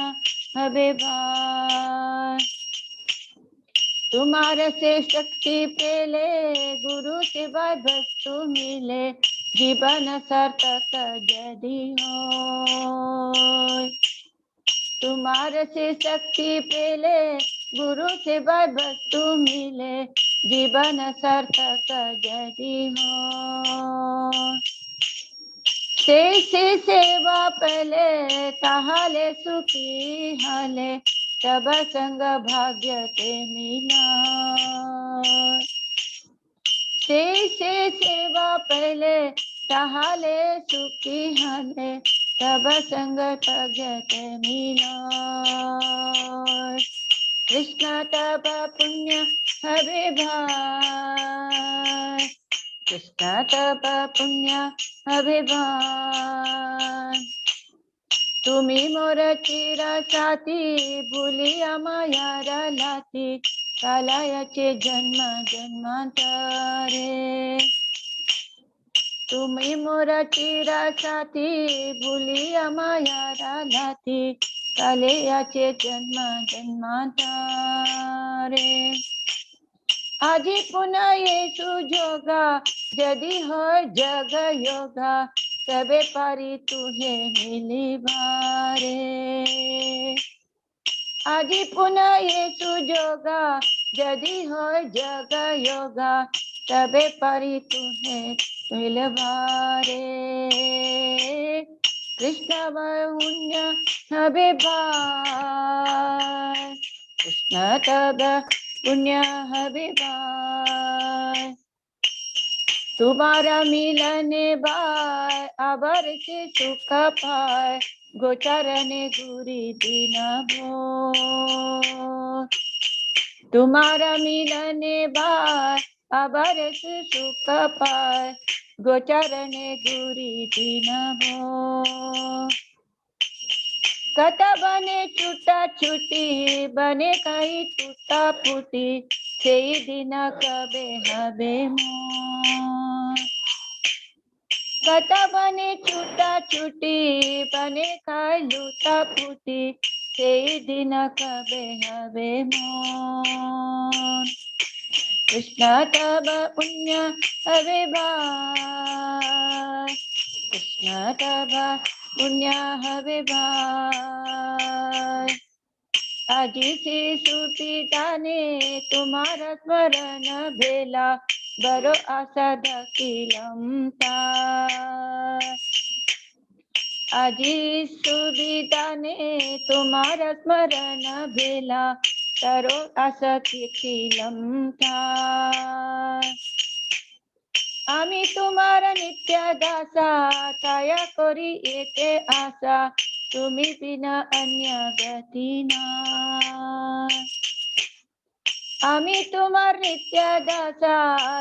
हवे भाय। तुम्हारे से शक्ति पेले गुरु सेवा वस्तु मिले जीवन सार्थक जदि हो। तुम्हारे से शक्ति पेले गुरु सेवा वस्तु मिले जीवन सार्थक जदि हो। से सेवा पहले ताहले सुखी हले तब संग भाग्य ते मिला। से सेवा पहले ताहले सुखी हले तब संग भाग्य ते मिला। कृष्ण तब पुण्य हवे भाय कृष्ण तब पुण्य हवे भाय। तुम्ही मोर चिरा साथी भुलिया मायार लाती कालायाचे जन्म जन्मांतरे। तुम्ही मोर चिरा साथी भुलिया मायार लाती कालयाचे जन्म जन्मांतरे। आजी पुन्हा येसु जोगा जदि हो जग योगा तबे पारी तुहे मिलिबारे। आजी पुन्हा येसु जोगा जदि हो जग योगा तबे पारी तुहे मिलबारे। कृष्ण पुण्य हवे भाय कृष्ण तब पुण्य हवे भाय। तुम्हारा मिलन बाय अबर से सुख पाय गोचरने गुरी दिन भो। तुम्हारा मिलन बाय अबर से सुख पाय गोचरने गुरी दिन भो। कथा बने छुटा छुटी बने काही टूटा फूटी सेई दिन कबे हवे मोर। कथा बने छुटा छुटी बने काय लूटा फूटी सेई दिन कबे हवे मोर। कृष्ण तब पुण्य हवे भाय कृष्ण तब पुण्य हवे भाय। आजी से सुपिताने तुम्हारा स्मरण भेला बरो आशा धकिलमता। आजी सुविधाने तुम्हारा स्मरण भेला तरो आशा किलमता। आमी तुम्हारा नित्य दासा ताया करी एके आशा तुम्ही बिना अन्य गती ना। आमी तुम्हार नित्य दासा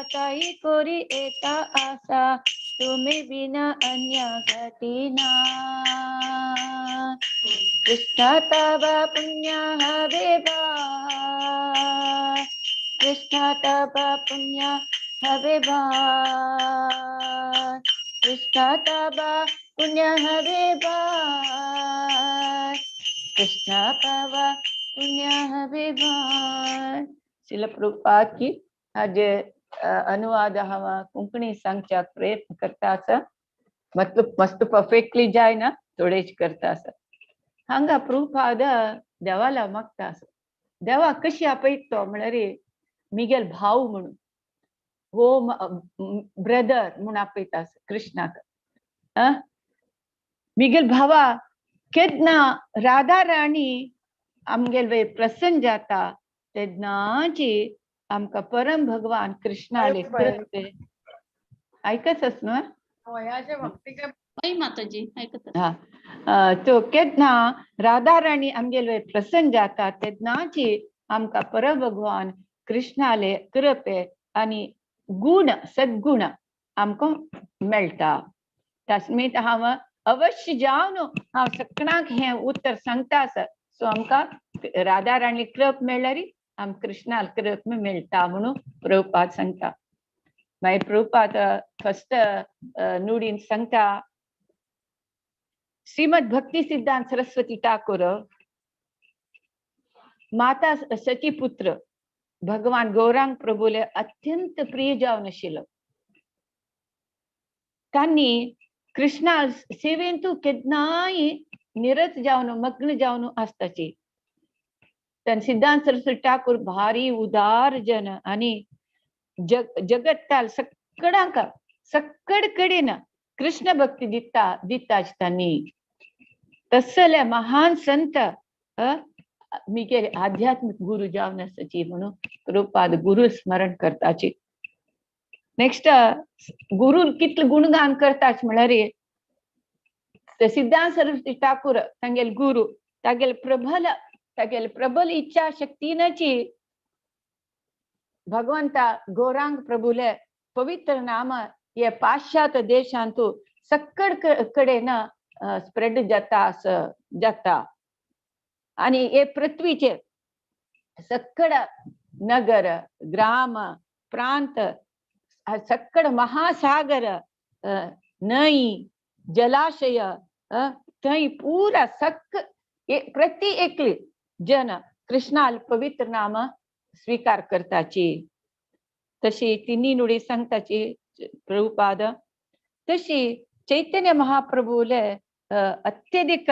ताई करी एता आशा तुम्ही बिना अन्य गती ना। कृष्ण तब पुण्य हवे भाय कृष्ण तब पुण्य हवे भाय। कृष्ण तब पुण्य हवे भाय कृष्णा पावा पुण्य हवे भार. शिल प्रभुपाद की हाजे अनुवाद हांव कोंकणी सांगच्याक प्रयत्न करता आसा. मतलब मस्त परफेक्टली जायना, थोडेच करता आसा. हांगा प्रभुपाद देवाला मागता आसा. देवा कशी आपयता तो म्हळ्यार मिगेल भाव म्हणून, हो ब्रदर म्हूण आपयता आसा कृष्णाक. मिगेल भावा केन्ना राधा राणी आमगेल वयर प्रसन्न जाता तेन्नाची आमकां परम भगवान कृष्णाले कृपे. आयकत आस न्हू? हय माताजी, आयकत आसा. हा, तो केन्ना राधा राणी आमगेल वयर प्रसन्न जाता तेन्नाची आमकां परम भगवान कृष्णाले कृपे आनी गुण सद्गुण आमकां मेळटा. तस्मीत हांव अवश्य जावन हांव सगळ्यांक हें उतर सांगता आसा. सो आमकां राधा राणी कृप मेळ्ळ्यार आम कृष्णाल कृप मेळटा म्हणून प्रभुपाद सांगता. मागीर प्रभुपाद फर्स्ट नुडीन सांगता, श्रीमद भक्ती सिद्धांत सरस्वती ठाकूर माता सतीपुत्र भगवान गौरांग प्रभुले अत्यंत प्रिय जावन आशिल्लो. तांणी कृष्णा सेवेंतू केन्नाय निरत जावन मग्न जावन आसताची. तन सिद्धांत सरस्वती ठाकूर भारी उदार जन आनी जगत्ताल सगळ्यांक सक्कड कडेन कृष्ण भक्ती दिता दिताच तांणी. तसले महान संत मिगेले आध्यात्मिक गुरु जावन आसाची म्हणून प्रभुपाद गुरु स्मरण करताची. नेक्स्ट गुरु कितले गुणगान करताच म्हळ्यार सिद्धांत सरस्वती ठाकूर तांगेले गुरु तागेले प्रबल तागेले प्रबल इच्छा शक्तीनची भगवंता गौरांग प्रभुले पवित्र नाम हे पाश्चात्य देशांतू सक्कड कडेन स्प्रेड जाता जाता आनी हे पृथ्वीचेर सक्कड नगर ग्राम प्रांत सक्कड महासागर न्हंय जलाशय थंय पुरा सक्क प्रति एकली जन कृष्णाल पवित्र नाम स्वीकार करताची. तशी तिन्ही नुडी सांगताची प्रभुपाद. तशी चैतन्य महाप्रभुले अत्यधिक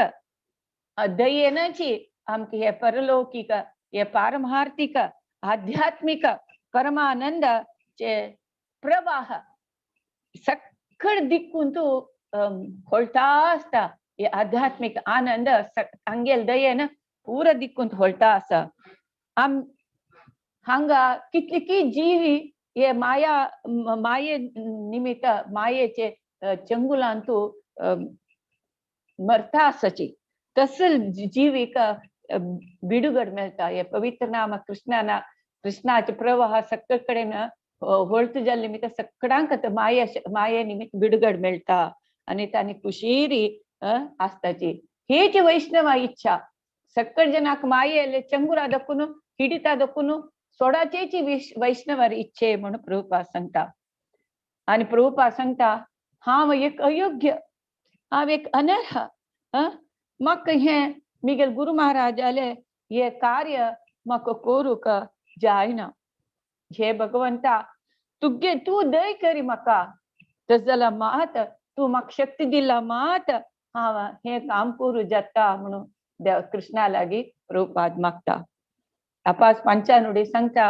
दयेनची आमकां हे परलौकीक हे पारमार्थिक आध्यात्मिक परमानंद चे प्रवाह सक्कड दिक्कून तूं होळटा आसता. हे आध्यात्मिक आनंद तांगेल दयेन पुरा दिक्कून होळटा आसा. आम हांगा कितली जीवी हे माया माये निमित्त मायेचे चंगुलांतू मरता आसाची. तसल जीविक बिडुगड मेळटा. हे पवित्र नाम कृष्णाना कृष्णाचे प्रवाह सक्कड कडेन होळत जाल्ले निमित्त सगळ्यांक माये माये निमित्त बिडगड मेळटा आनी तांणी कुशीरी आसताची. हेच वैष्णवा इच्छा सक्कड जनाक मायेले चंगुला दखून हिडिता दखून सोडाचेची वैष्णवर इच्छे म्हणून प्रभुपाद सांगता. आनी प्रभुपाद सांगता हांव एक अयोग्य, हांव एक अनर्ह, म्हाका हें मिगेल गुरु महाराजाले हे कार्य म्हाका करूंक जायना. हे भगवंता तुगे तूं दय करी म्हाका, तशें जाल्यार मात तूं म्हाका शक्ती दिला मात हांव हें काम करूं जाता म्हणून देव कृष्णा लागीं प्रभुपाद मागता. आपास पांचानुडी सांगता,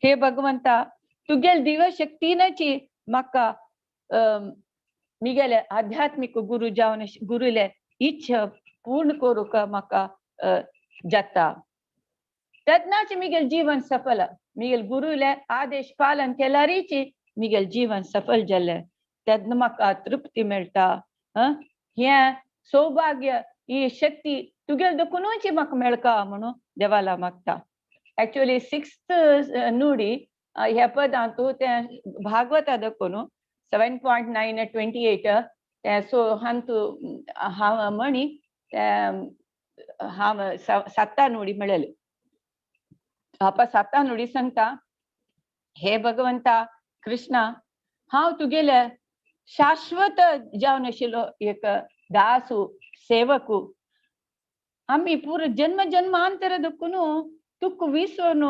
हे भगवंता तुगेल दिव्य शक्तीनची म्हाका मिगेले आध्यात्मिक गुरु जावन गुरुले इच्छा पूर्ण करूंक म्हाका जाता. तेन्नाच मिगेल जीवन सफल, मिगेल गुरुले आदेश पालन केल्यारीची मिगेल जीवन सफल जालें तेन्ना म्हाका तृप्ती मेळटा. हें सौभाग्य ही शक्ती तुगेल देखुनूच म्हाका मेळका म्हणून देवाला मागता. एक्चुअली सिक्स्थ नुडी ह्या पदांतू तें भागवता देखून 7.9 28 तें. सो हांतू हांव म्हणी तें हांव साता नुडी मेळ्ळें. आपा साता नुडी सांगता, हे भगवंता कृष्णा हांव तुगेले शाश्वत जावन आशिल्लो एक दासू सेवकू. आमी पुरो जन्म जन्मांतर दुखून तुक विसरून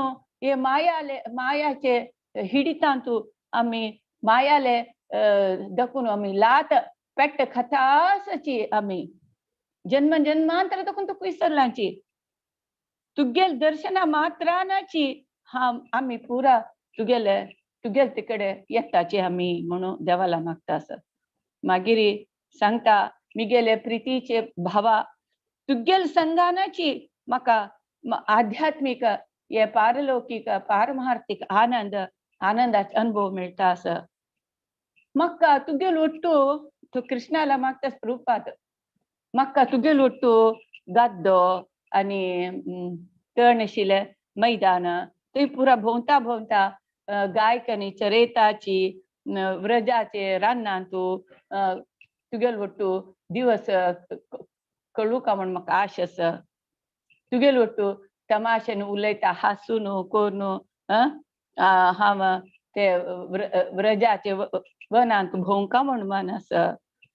हे मायाले मायाचे हिडितांतू आमी मायाले दखून आमी लात पेट्ट खतासाची आमी जन्म जन्मांतर दखून तुक विसरलांची तुगेल दर्शना मात्रानाची हा आमी पुरा तुगेले तुगेल तिकडे येताची आमी म्हणून देवाला मागता आसा. मागीर सांगता मिगेले प्रितीचे भावा तुगेल संगानाची म्हाका आध्यात्मीक हे पारलौकीक पारमार्थिक आनंद आनंदाचे अनुभव मेळटा आसा. म्हाका तुगेल ಒಟ್ಟು तूं कृष्णाला मागता रूपात म्हाका तुगेल ಒಟ್ಟು गद्दो आनी तण आशिल्लें मैदान थंय पुरा भोंवता भोंवता गायक आनी चरयताची व्रजाचे रानांतू तुगेल ಒಟ್ಟು दिवस कळूका म्हण म्हाका आश आसा. तुगेल ಒಟ್ಟು तमाशेन उलयता हासून करून हांव ते व्रजाचे वनांत भोंवका म्हण मन आसा.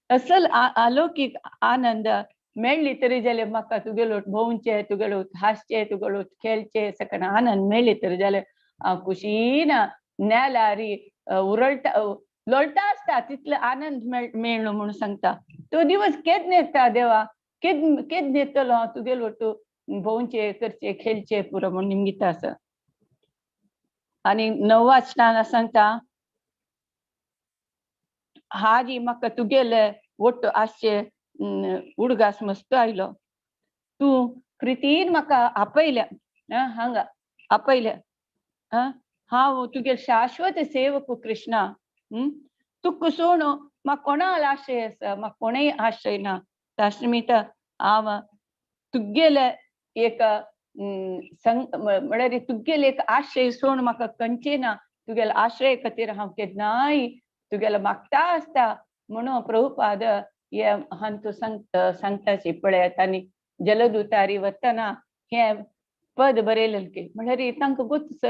असल अलौकीक आनंद मेळ्ळी तरी जाल्यार म्हाका तुगेलो भोंवचें तुगेलो हांसचें तुगेलो खेळचें सगळें आनंद मेळ्ळी तरी जाल्यार हांव खुशीन नेलारी उरळटा लोळटा आसता तितलो आनंद मेळ्ळो म्हणून सांगता. तो दिवस केद येता देवा केद केद येतलो हांव तुगेलो ಒಟ್ಟು भोंवचें करचें खेळचें पुरो म्हूण निमगिता आसा. आनी णव्वा स्नान सांगता हाजी म्हाका तुगेले ಒಟ್ಟು आसचे उडगास मस्त आयलो तूं प्रितीन म्हाका आपयल्या हांगा आपयल्या हांव तुगे शाश्वत सेवक कृष्णा तुका सोण म्हाका कोणाल आश्रय आसा म्हाका कोणूय आश्रय ना. ताश्रमीत हांव तुगेले एक म्हळ्यार तुगेले एक आश्रय सोण म्हाका खंयचें ना तुगेले आश्रय खातीर हांव केन्नाय तुगेले मागता आसता म्हणून प्रभुपाद हे हांतू सांगताची पळयात. आनी जलदूतारी वतना हे पद बरयलें की म्हळ्यार तांकां गोत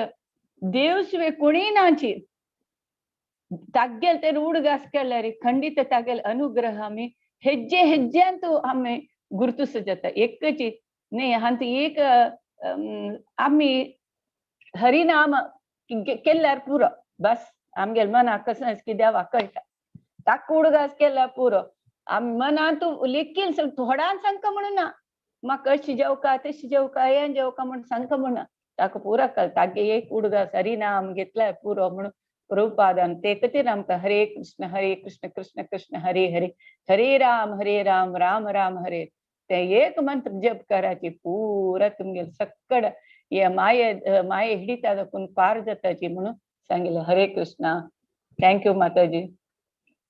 देव शिवाय कोणीय नाची तागेल ते उडगास केल्यार खंडित तागेल अनुग्रह आमी हेज्जे हेज्ज्यांतू आमी गुर्तुस जाता. एकची न्ही हांतू एक आमी हरिनाम केल्यार पुरो बस आमगेल मनाक कसं की देवाक कळटा ताका उडगास केल्यार पुरो आमी मनांतू लेखील थोड्यान सांगका म्हणून ना म्हाका अशी जेवका तशी जेवका हें जेवका म्हूण सांगका म्हणून ताका पुरो कळटा तागे एक उडगास हरिनाम घेतल्यार पुरो म्हणून प्रभुपादान ते खातीर आमकां हरे कृष्ण कृष्ण कृष्ण हरे हरे हरे राम राम राम हरे ते एक मंत्र जप करायची पुरा तुमगेल सक्कड हे माये माये हिडिता दाखून पार जाताची म्हणून सांगितलं. हरे कृष्णा. Thank you माताजी.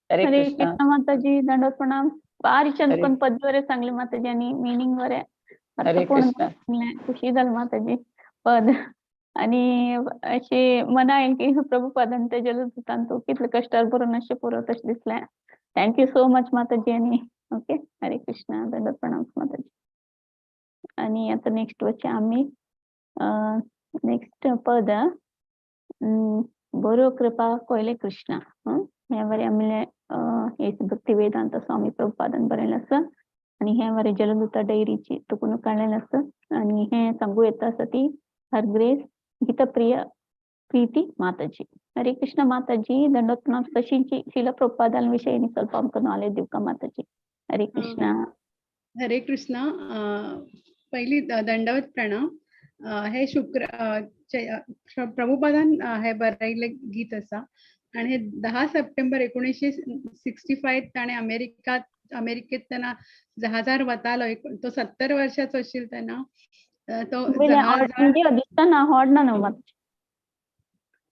हरे हरे कृष्णा. कृष्ण माताजी दंडवत प्रणाम. भारी चंद हरे पण पद बरे सांगले माताजी आणि मिनिंग बरे हरे अर्थपूर्ण कृष्णा. सांगले. खुशी झाली माताजी पद आणि असे मना येईल की प्रभुपादान ते जलदूतांतू कितले कष्टार भरून अशें पुरो तशें दिसलें. Thank you so much माताजी. आणि ओके हरे कृष्णा दंडवत प्रणाम माताजी. आणि आता नेक्स्ट वचचे आम्ही नेक्स्ट पद बरो कृपा कोयले कृष्णा. हे बरे आमले भक्ती वेदांत स्वामी प्रभुपादान बरयलें आसा आणि हे बरे जलदूता डायरीची तुकून काडलेलें आसा आणि हे सांगू येता आसा ती हर ग्रेस गीतप्रिय प्रीती माताजी. हरे कृष्ण माताजी दंडवत प्रणाम. तशींची शिल प्रभुपादां विषयी ಸ್ವಲ್ಪ आमकां नॉलेज दिवका माताजी. हरे कृष्णा. हरे कृष्णा. पहिली दंडवत प्रणाम. हे शुक्र प्रभुपादान हे बरयल्लें गीत आसा आणि हे 10 सप्टेंबर 1965 ताणें अमेरिकेत तेन्ना जहाजार वतालो. तो 70 वर्षाचो आशिल्लो तेन्ना तो जहाजार व्हिडिओ दिसता ना हॉडना न्हू माताजी.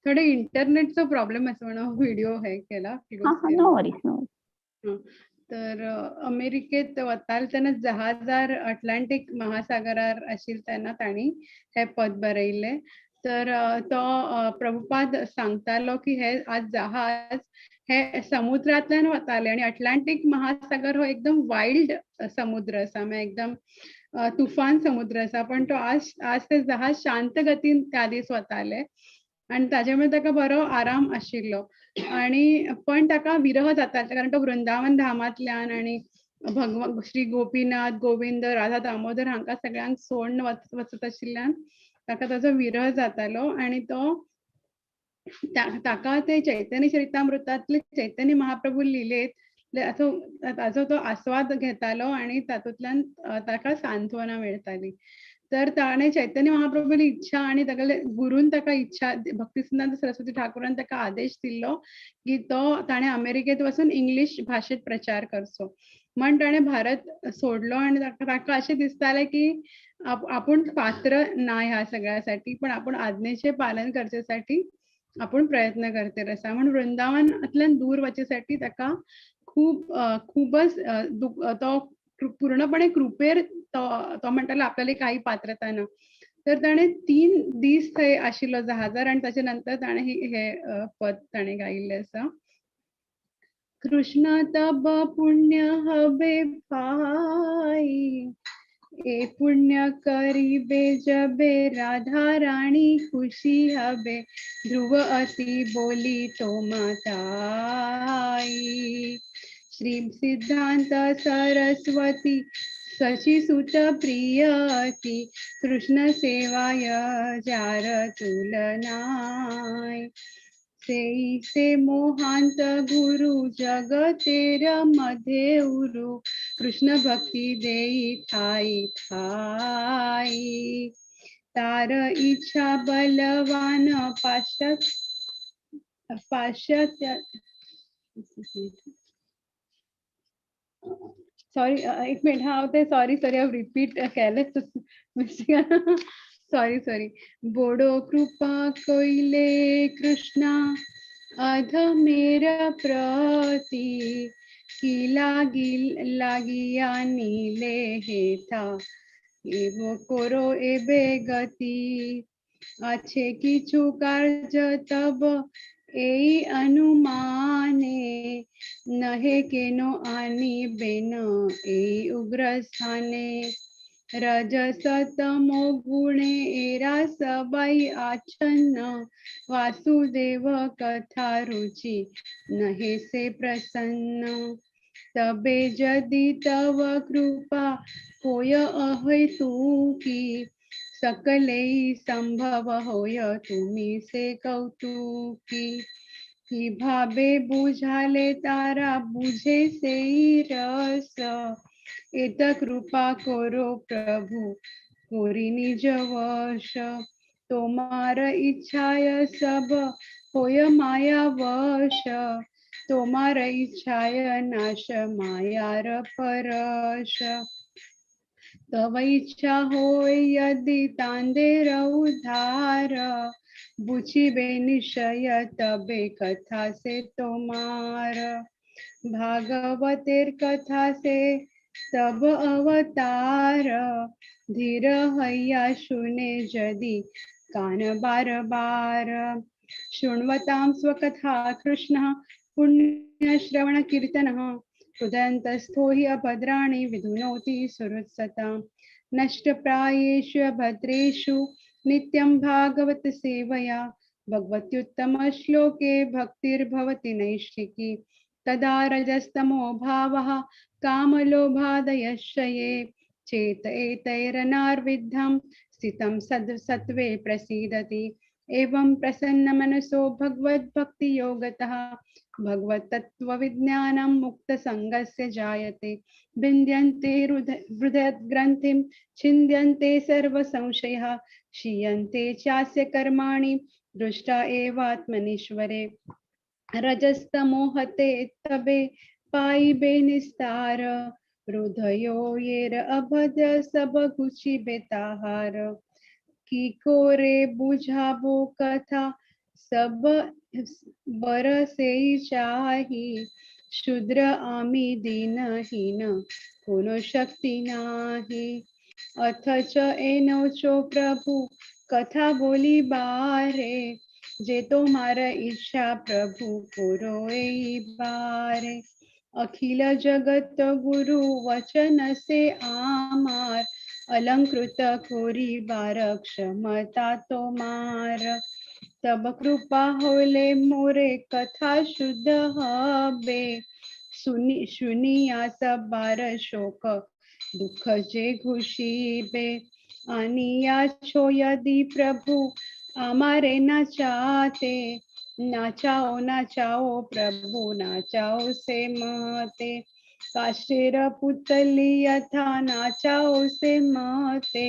थोडे इंटरनेटचो प्रॉब्लेम आसा म्हणून व्हिडिओ हे केला हा हा नो वरीज नो. तर अमेरिकेत वताले तेन्ना जहाजार अटलांटीक महासागरार आशिल्ले तेन्ना तांणी हे पद बरयल्लें. तर तो प्रभुपाद सांगतालो की हे आज जहाज हे समुद्रांतल्यान वताले आणि अटलांटीक महासागर हो एकदम वायल्ड समुद्र आसा, म्हळ्यार एकदम तुफान समुद्र आसा, पण तो आज आज ते जहाज शांत गतीन त्या दीस वताले आणि ताजे मुळे ताका बरो आराम आशिल्लो. आणि पण ताका विरह जाता कारण तो वृंदावन धामांतल्यान आणि भगवान श्री गोपीनाथ गोविंद राधा दामोदर हांकां सगळ्यांक सोडून वचत आशिल्ल्यान ताका ताजो विरह जातालो आनी तो ताका ते चैतन्य चरितामृतांतले चैतन्य महाप्रभू लिलेत असो ताजो तो आस्वाद घेतालो आनी तातूंतल्यान ताका सांत्वना मेळटाली. तर ताणें चैतन्य महाप्रभूली इच्छा आनी तागेले गुरून ताका इच्छा भक्तिसिद्धांत सरस्वती ठाकूरान ताका आदेश दिल्लो की तो ताणें अमेरिकेंत वचून इंग्लीश भाशेंत प्रचार करचो म्हण ताणें भारत सोडलो आनी ताका अशें दिसतालें की आपूण पात्र ना ह्या सगळ्यासाठी, पण आपूण आज्ञेचें पालन करचेसाठी आपूण प्रयत्न करते आसा म्हण वृंदावनांतल्यान दूर वचेसाठी ताका खूब खूबच तो पूर्णपणे कृपेर तो म्हणटालो आपल्याला काही पात्रता ना. तर ताणें 3 दीस थंय आशिल्लो जहाजार आनी ताचे नंतर ताणें हे पद ताणें गायिल्लें आसा. कृष्ण तब पुण्य हबे पाई ए पुण्य करीबे जबे राधा राणी खुशी हबे ध्रुव अति बोली तो माताई. श्री सिद्धांत सरस्वती शशि सुत प्रियती कृष्ण सेवाय जार तुलनाय. सेई से मोहांत गुरु जगतेर मध्ये उरु कृष्ण भक्ती देई ठाई ठाई. तार इच्छा बलवान पाश्चात्य पाश्चात्य सॉरी एक मिनिट, हा ते सॉरी सॉरी हांव रिपीट केलें सॉरी सॉरी. बोडो कृपा कोयले कृष्णा अधमेर प्रति की लागी लागिया नीले हेथा एवो कोरो एबे गति. आछे किछु कार्य तब एई अनुमाने नहे केनो आनी बेन एई उग्र स्थाने. रजसतमो गुणे एरा सबाई आच्छन्न वासुदेव कथा रुचि नहे से प्रसन्न. तबे जदि तव कृपा होय अहेतुकी सकले संभव होय तुम्ही से कौतुकी. की भावे बुझाले तारा बुझे से रस एत कृपा करो प्रभु कोरी निज वश. तोमार इच्छाय सब होय माया वश तोमार इच्छाय नाश मायार परश. तव इच्छा होय यदि तांदेर उद्धार बुझिबे निश्चय तबे कथा से तोमार. भागवतेर कथा से तब अवतार धीर हैया शुने जदि कान बार बार. शृण्वतां स्वकथा कृष्णः पुण्य श्रवण कीर्तनः हृदयन्तस्थो हि अभद्राणि विधुनोति सुहृत्सतां. नष्टप्रायेषु अभद्रेषु नित्यं भागवत सेवया भगवत्युत्तम श्लोके भक्तिर्भवति नैष्ठिकी. तदा रजस्तमो भावः कामलोभादयश्चये चेत एतैरनार्विद्धं स्थितं सत्त्वे प्रसीदति. एवं प्रसन्न मनसो भगवद्भक्तियोगतः भगवत्तत्त्वविज्ञानं मुक्तसङ्गस्य जायते. भिद्यन्ते हृदयग्रन्थिं छिन्द्यन्ते सर्वसंशयः क्षीयन्ते चास्य कर्माणि दृष्टा एवात्मनीश्वरे. रजस्तमोहते तबे पाइबे निस्तार हृदयो येर अभद्र सब घुचिबे ताहार. की कोरे बुझाबो कथा सब बरसे चाही शूद्र आमी दीनहीन कोनो शक्ति नाही. अथच एनोचो प्रभु कथा बोली बारे जे तोमार इच्छा प्रभु कोरो एई बारे. अखिल जगत गुरु वचन से आमार अलंकृत कोरी बार क्षमता तोमार. तब कृपा होले मोरे कथा शुद्ध हबे सुनी शुनिया सबार शोक दुःख जे घुशीबे। आनिया छो यदि प्रभु आमारे नाचाते, नाचाओ नाचाओ प्रभु नाचाओ से माते। काशीर पुतली यथा नाचाओ से माते।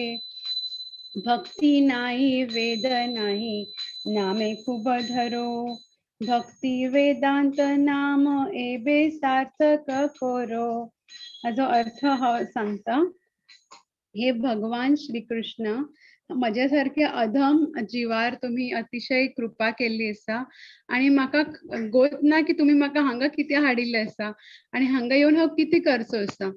भक्ती नाही वेद नाही नामे खूब धरो, भक्ती वेदांत नाम एबे सार्थक करो। हाजो अर्थ हांव सांगता। हे भगवान श्रीकृष्ण, म्हज्या सारके अधम जिवार तुम्ही अतिशय कृपा केल्ली आसा आनी म्हाका गोत ना की तुमी म्हाका हांगा कितें हाडिल्लें आसा आनी हांगा येवन हांव कितें करचो आसा।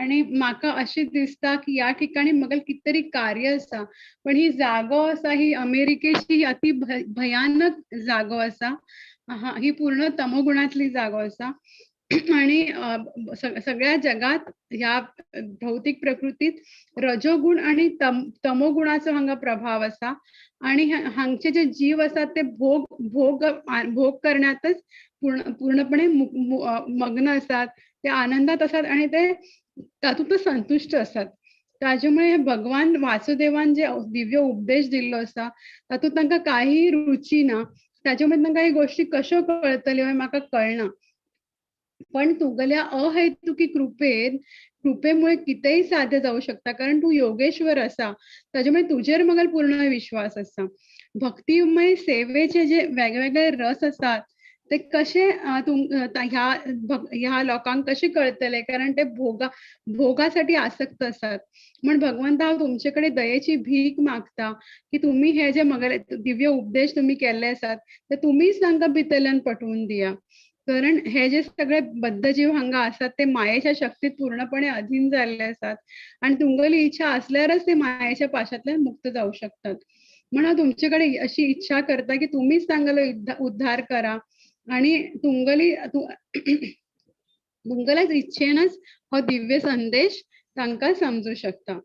आनी म्हाका अशें दिसता की ह्या ठिकाणी म्हाका कितें तरी कार्य आसा, पण ही जागो आसा ही अमेरिकेची अति भयानक जागो आसा, ही पूर्ण तमोगुणांतली जागो आसा आणि सगळ्या जगात ह्या भौतिक प्रकृतीत रजोगुण आणि तमोगुणाचो हांगा प्रभाव आसा आणि हांगचे जे जीव आसात ते भोग भोग भोग करण्यातच पूर्णपणे मग्न आसात, ते आनंदात आसात आणि ते तातूंतच संतुश्ट आसात। ताजे भगवान वासुदेवान जे दिव्य उपदेश दिल्लो आसा तातूंत तांकां काही रुची ना, ताजे तांकां ही गोष्टी कश्यो कळटल्यो हें म्हाका कळना, पण तुगेल्या अहेतुकी कृपेमुळे कितेंय साध्य जावं शकता, कारण तूं योगेश्वर आसा, ताजे तुजेर म्हाका पूर्ण विश्वास आसा। भक्तिमय सेवेचे जे वेगवेगळे रस आसात ते कशे ह्या ह्या लोकांक कशे कळतले, कारण ते भोगासाठी आसक्त आसात। म्हण भगवंता हांव तुमचे कडेन दयेची भीक मागता की तुम्ही हे जे मगले दिव्य उपदेश तुम्ही केल्ले आसात ते तुमीच तांकां भितरल्यान पटोवन दिया, कारण हे जे सगळे बद्धजीव हांगा आसात ते मायेच्या शक्तीत पूर्णपणे अधीन जाल्ले आसात आणि तुमगेली इच्छा असल्यारच ते मायेच्या पाशांतल्यान मुक्त जाऊ शकतात। म्हणून तुमचे कडेन अशी इच्छा करता की तुम्हीच तांगेलो उद्धार करा आणि तुमगेली तुमगेल्याच इच्छेनच हो दिव्य संदेश तांकां समजू शकता।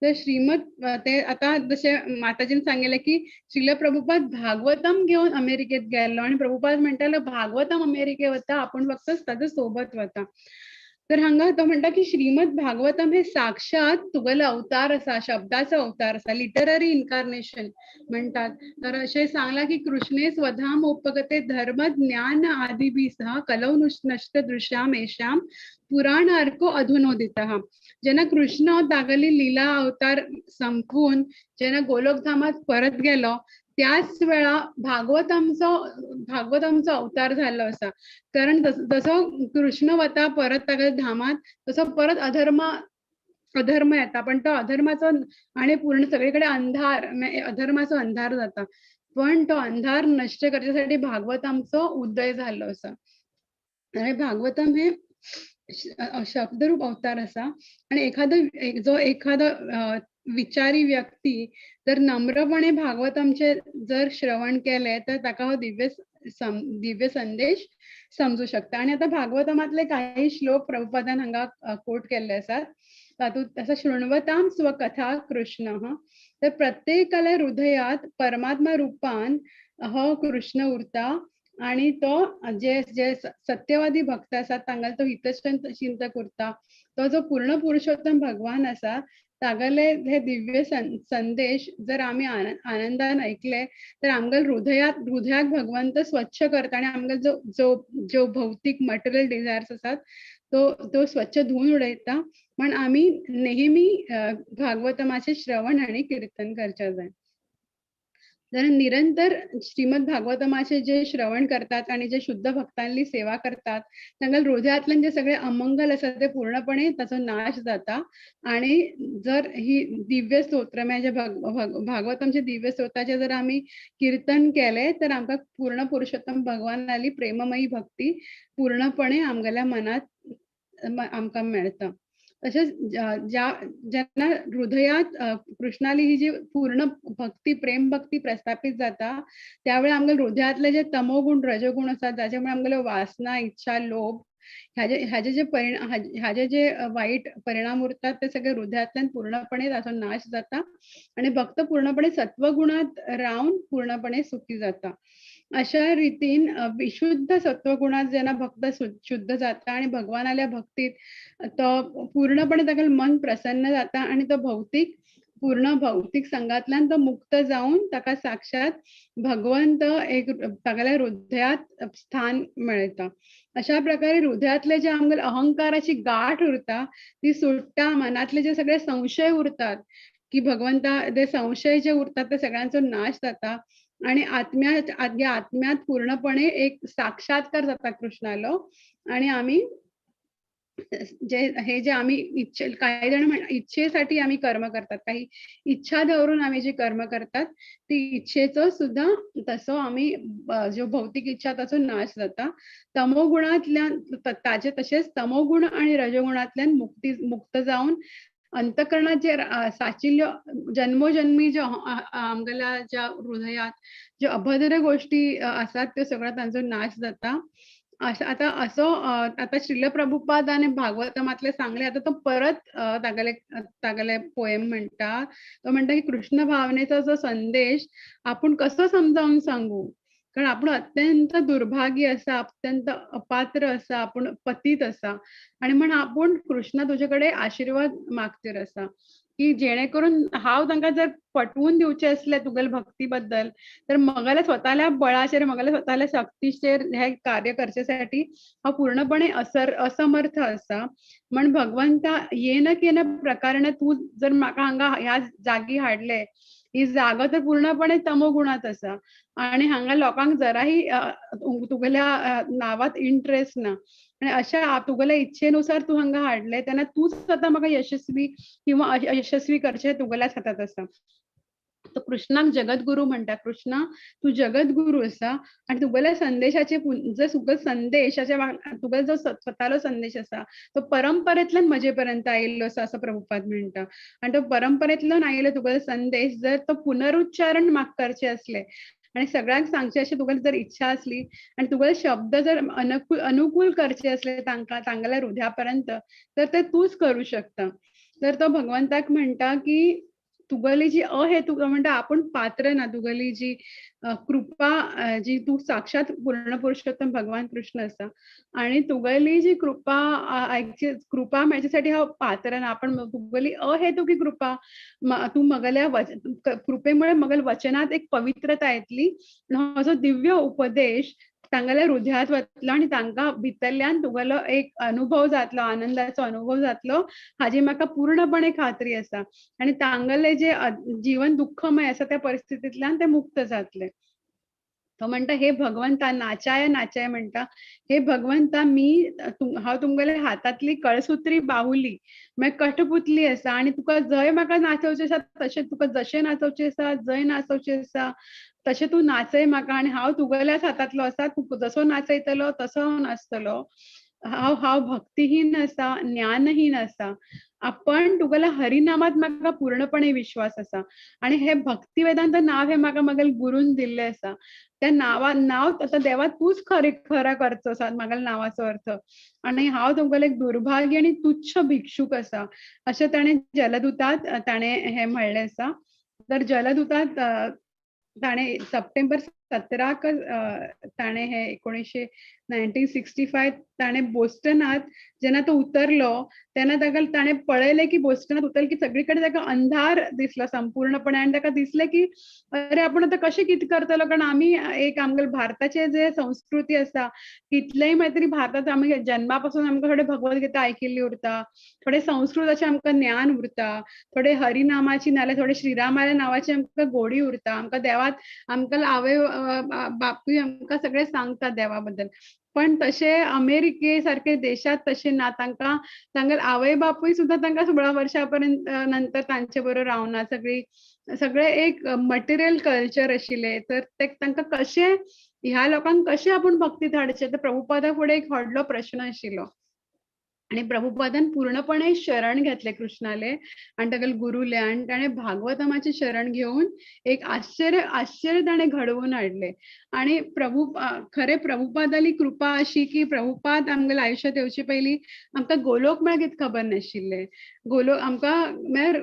तर श्रीमद ते आता जशें माताजीन सांगिल्लें की श्रील प्रभुपाद भागवतम घेवन अमेरिकेत गेल्लो आनी प्रभुपाद म्हणटालो भागवतम अमेरिके वता, आपूण फक्त ताच्या सोबत वता। तर हांगा तो म्हणटा की श्रीमद भागवतम हे साक्षात तुगेलो अवतार आसा, शब्दाचो अवतार आसा, लिटररी इन्कार्नेशन म्हणटात। तर अशें सांगलां की कृष्णे स्वधाम उपगते धर्म ज्ञान आदि सह कलौ नष्ट दृश्याम येशाम पुराणार्को अधुनोदितः। जेन्ना कृष्ण तागेली लीला अवतार संपून जेन्ना गोलोकधामात परत गेलो त्याच वेळा भागवतांचो अवतार जाल्लो आसा, कारण जसो कृष्ण वता परत तागेल्या धामात तसो परत अधर्म येता, पण तो अधर्माचो आनी पूर्ण सगळीकडे अंधार, अधर्माचो अंधार जाता, पण तो अंधार नष्ट करच्यासाठी भागवतांचो उदय जाल्लो आसा। आनी भागवतम हे शब्दरूप अवतार आसा आणि एखादो जो एखादो विचारी व्यक्ती जर नम्रपणे भागवतांचे जर श्रवण केले तर ताका हो दिव्य संदेश समजू शकता। आणि आता भागवतमातले काही श्लोक प्रभुपादान हांगा कोट केल्ले आसात, तातूंत आसा शृण्वताम स्वकथा कृष्ण, तर प्रत्येकाल्या हृदयात परमात्मा रूपान हो कृष्ण उरता आणि तो जे जे सत्यवादी भक्त आसात तांकां तो हितचिंतक उरता, तो जो पूर्ण पुरुषोत्तम भगवान आसा तागेले हे दिव्य संदेश जर आमी आनंदान ऐकले तर आमगेल हृदयाक भगवंत स्वच्छ करता आणि आमगेल जो जो जो भौतिक मटेरियल डिझायर्स आसात तो तो स्वच्छ धुवून उडयता। म्हण आमी नेहमी भागवतमाचे श्रवण आणि कीर्तन करचे जाय। जर निरंतर श्रीमद भागवतमाचे जे श्रवण करतात आणि जे शुद्ध भक्तांली सेवा करतात तांकां हृदयांतल्यान जे सगळे अमंगल आसा ते पूर्णपणे ताचो नाश जाता। आणि जर ही दिव्य स्तोत्र म्हणजे भागवतांचे दिव्य स्तोत्राचे जर आमी कीर्तन केले तर आमकां पूर्ण पुरुषोत्तम भगवानाली प्रेममयी भक्ती पूर्णपणे आमगेल्या मनात आमकां मेळटा। तशेंच ज्या जेन्ना हृदयात कृष्णाली ही जी पूर्ण भक्ती प्रेम भक्ती प्रस्थापित जाता त्यावेळी आमगेले हृदयांतले जे तमोगुण रजोगुण आसात जाचे मुळे आमगेले वासना इच्छा लोभ ह्याचे जे ह्याचे जे वाईट परिणाम उरतात ते सगळे हृदयांतल्यान पूर्णपणे ताचो नाश जाता आणि भक्त पूर्णपणे सत्वगुणात रावन पूर्णपणे सुखी जाता। अशा रितीन विशुद्ध सत्वगुणात जेन्ना भक्त शुद्ध जाता आणि भगवानाल्या भक्तीत तो पूर्णपणे ताका मन प्रसन्न जाता आणि तो भौतिक पूर्ण भौतिक संघातल्यान तो मुक्त जावन ताका साक्षात भगवंत एक तागेल्या हृदयात स्थान मेळटा. अशा प्रकारे हृदयातले जे आमगेले अहंकाराची गाठ उरता ती सुट्टा. मनातले जे सगळे संशय उरतात की भगवंता ते संशय जे उरतात ते सगळ्यांचो नाश जाता आणि आत्म्यात पूर्णपणे एक साक्षात्कार जाता कृष्णालो. आणि आम्ही जे हे जे आम्ही इच्छे काही जण इच्छेसाठी आम्ही कर्म करतात, काही इच्छा धरून आम्ही जे कर्म करतात ती इच्छेचो सुद्धा तसो आम्ही जो भौतिक इच्छा ताचो नाश जाता. तमोगुणांतल्यान ताजे तशेंच तमोगुण आणि रजोगुणांतल्यान मुक्त जावन अंतकरणात जे साचिल्य जन्मोजन्मी जो आमगेल्या ज्या हृदयात ज्यो अभद्र गोष्टी आसात त्यो सगळ्यो तांचो नाश जाता. आता असो आता श्रील प्रभुपाद आणि भागवतमातले सांगले. आता तो परत तागेले तागेले पोएम म्हणटा, तो म्हणटा की कृष्ण भावनेचा जो संदेश आपण कसो समजावून सांगू, कारण आपण अत्यंत दुर्भागी आसा, अत्यंत अपात्र आसा, आपण पतीत आसा आणि म्हण आपण कृष्णा तुजे कडेन आशिर्वाद मागचेर आसा की जेणेकरून हांव तांकां जर पटवून दिवचें आसलें तुगेले भक्ती बद्दल तर मगेल्या स्वताल्या बळाचेर मगेल्या स्वताल्या शक्तीचेर हे कार्य करचेसाठी हांव पूर्णपणे असमर्थ आसा. म्हण भगवंता येन केन प्रकारान तूं जर म्हाका हांगा ह्या जागी हाडलें, ही जागो तर पूर्णपणे तमोगुणांत आसा आणि हांगा लोकांक जराही तुगेल्या नावात इंट्रस्ट ना आणि अशा तुगेल्या इच्छेनुसार तूं हांगा हाडलें तेन्ना तूंच आतां म्हाका यशस्वी किंवा यशस्वी करचें तुगेल्याच हातांत आसा. तो कृष्णाक जगद्गुरू म्हणटा, कृष्णा तूं जगद्गुरू आसा आणि तुगेल्या संदेशाचे जर तुगेलो संदेशाचे तुगेलो जो स्वतालो संदेश आसा तो परंपरेंतल्यान म्हजे पर्यंत आयिल्लो आसा असो प्रभुपाद म्हणटा. आणि तो परंपरेंतल्यान आयिल्लो तुगेलो संदेश जर तो पुनरुच्चारण म्हाका करचें आसलें आणि सगळ्यांक सांगचें अशें तुगेली जर इच्छा आसली आणि तुगेले शब्द जर अनुकूल करचे आसले तांकां तांगेल्या हृदया पर्यंत तर ते तूंच करूं शकता. तर तो भगवंताक म्हणटा की तुगेली जी अहेतु म्हणटा आपूण पात्र ना, तुगेली जी कृपा जी तूं साक्षात पूर्ण पुरुषोत्तम भगवान कृष्ण आसा आणि तुगेली जी कृपा कृपा मेळचे हांव पात्र ना, आपण तुगेली अहेतुकी कृपा तूं मगेल्या कृपेमुळे मगेल्या वचनात एक पवित्रता येतली, हो दिव्य उपदेश तांगेल्या हृदयात वतलो आणि तांकां भितरल्यान तुगेलो एक अनुभव जातलो, आनंदाचो अनुभव जातलो हाजी म्हाका पूर्णपणे खात्री आसा आणि तांगेले जे जीवन दुःखमय आसा त्या परिस्थितींतल्यान ते मुक्त जातले. तो म्हणटा हे भगवंता नाचाय नाचाय म्हणटा, हे भगवंता मी हांव तुमगेल्या हातांतली कळसुत्री बाहुली मागीर कठपुतली आसा आणि तुका जंय म्हाका नाचोवचें आसा तशें तुका जशें नाचोवचें आसा जंय नाचोवचें आसा तशें तूं नाचय म्हाका आणि हांव तुगेल्याच हातांतलो आसा, तूं जसो नाचयतलो तसो हांव नाचतलो. हांव हांव भक्तिहीन आसा, ज्ञानहीन आसा, आपण तुगेल्या हरिनामात म्हाका पूर्णपणे विश्वास आसा आणि हे भक्ती वेदांत नाव हे म्हाका म्हगेल्या गुरून दिल्लें आसा. त्या नावा नाव आतां देवा तूंच खरा करचो आसा म्हागेल्या नावाचो अर्थ आणि हांव तुमगेलें एक दुर्भाग्य आनी तुच्छ भिक्षूक आसा अशें ताणें जलदूतात ताणें हें म्हणलें आसा. तर जलदूतात ताणें सप्टेंबर 17 ताणें हे 1965 ताणें बोस्टनात जेन्ना तो उतरलो तेन्ना ताका ताणें पळयलें की बोस्टनात उतरलो की सगळी कडेन ताका अंधार दिसलो संपूर्णपणे आनी ताका दिसलें की अरे आपूण आतां कशें कितें करतलो, कारण आमी एक आमगेले भारताचे जे संस्कृती आसा कितलेय म्हळ्यार तरी भारतांत आमी जन्मा पासून आमकां थोडे भगवद्गीता आयकिल्ली उरता, थोडे संस्कृताचें आमकां ज्ञान उरता, थोडे हरिनामाची नाल्यार थोडे श्रीरामाल्या नांवाची आमकां गोडी उरता, आमकां देवात आमकां आवय बापूय आमकां सगळें सांगता देवा बद्दल. पण तशें अमेरिके सारखे देशात तशें ना, तांकां तांगेले आवय बापूय सुद्दां तांकां 16 वर्सां पर्यंत नंतर तांचे बरोबर रावना, सगळी सगळें एक मटेरियल कल्चर आशिल्लें. तर ते तांकां कशें ह्या लोकांक कशें आपूण भक्तीत हाडचें तर प्रभुपादा फुडें एक व्हडलो प्रश्न आशिल्लो आणि प्रभुपादान पूर्णपणे शरण घेतले कृष्णाले आणि तागेले गुरुले आणि ताणें भागवतमाचें शरण घेवन एक आश्चर्य आश्चर्य ताणें घडोवन हाडलें. आणि खरें प्रभुपादाली कृपा अशी की प्रभुपाद आमगेल्या आयुश्यांत येवचे पयलीं आमकां गोलोक म्हळ्यार कितें खबर नाशिल्लें. गोलो आमकां म्हळ्यार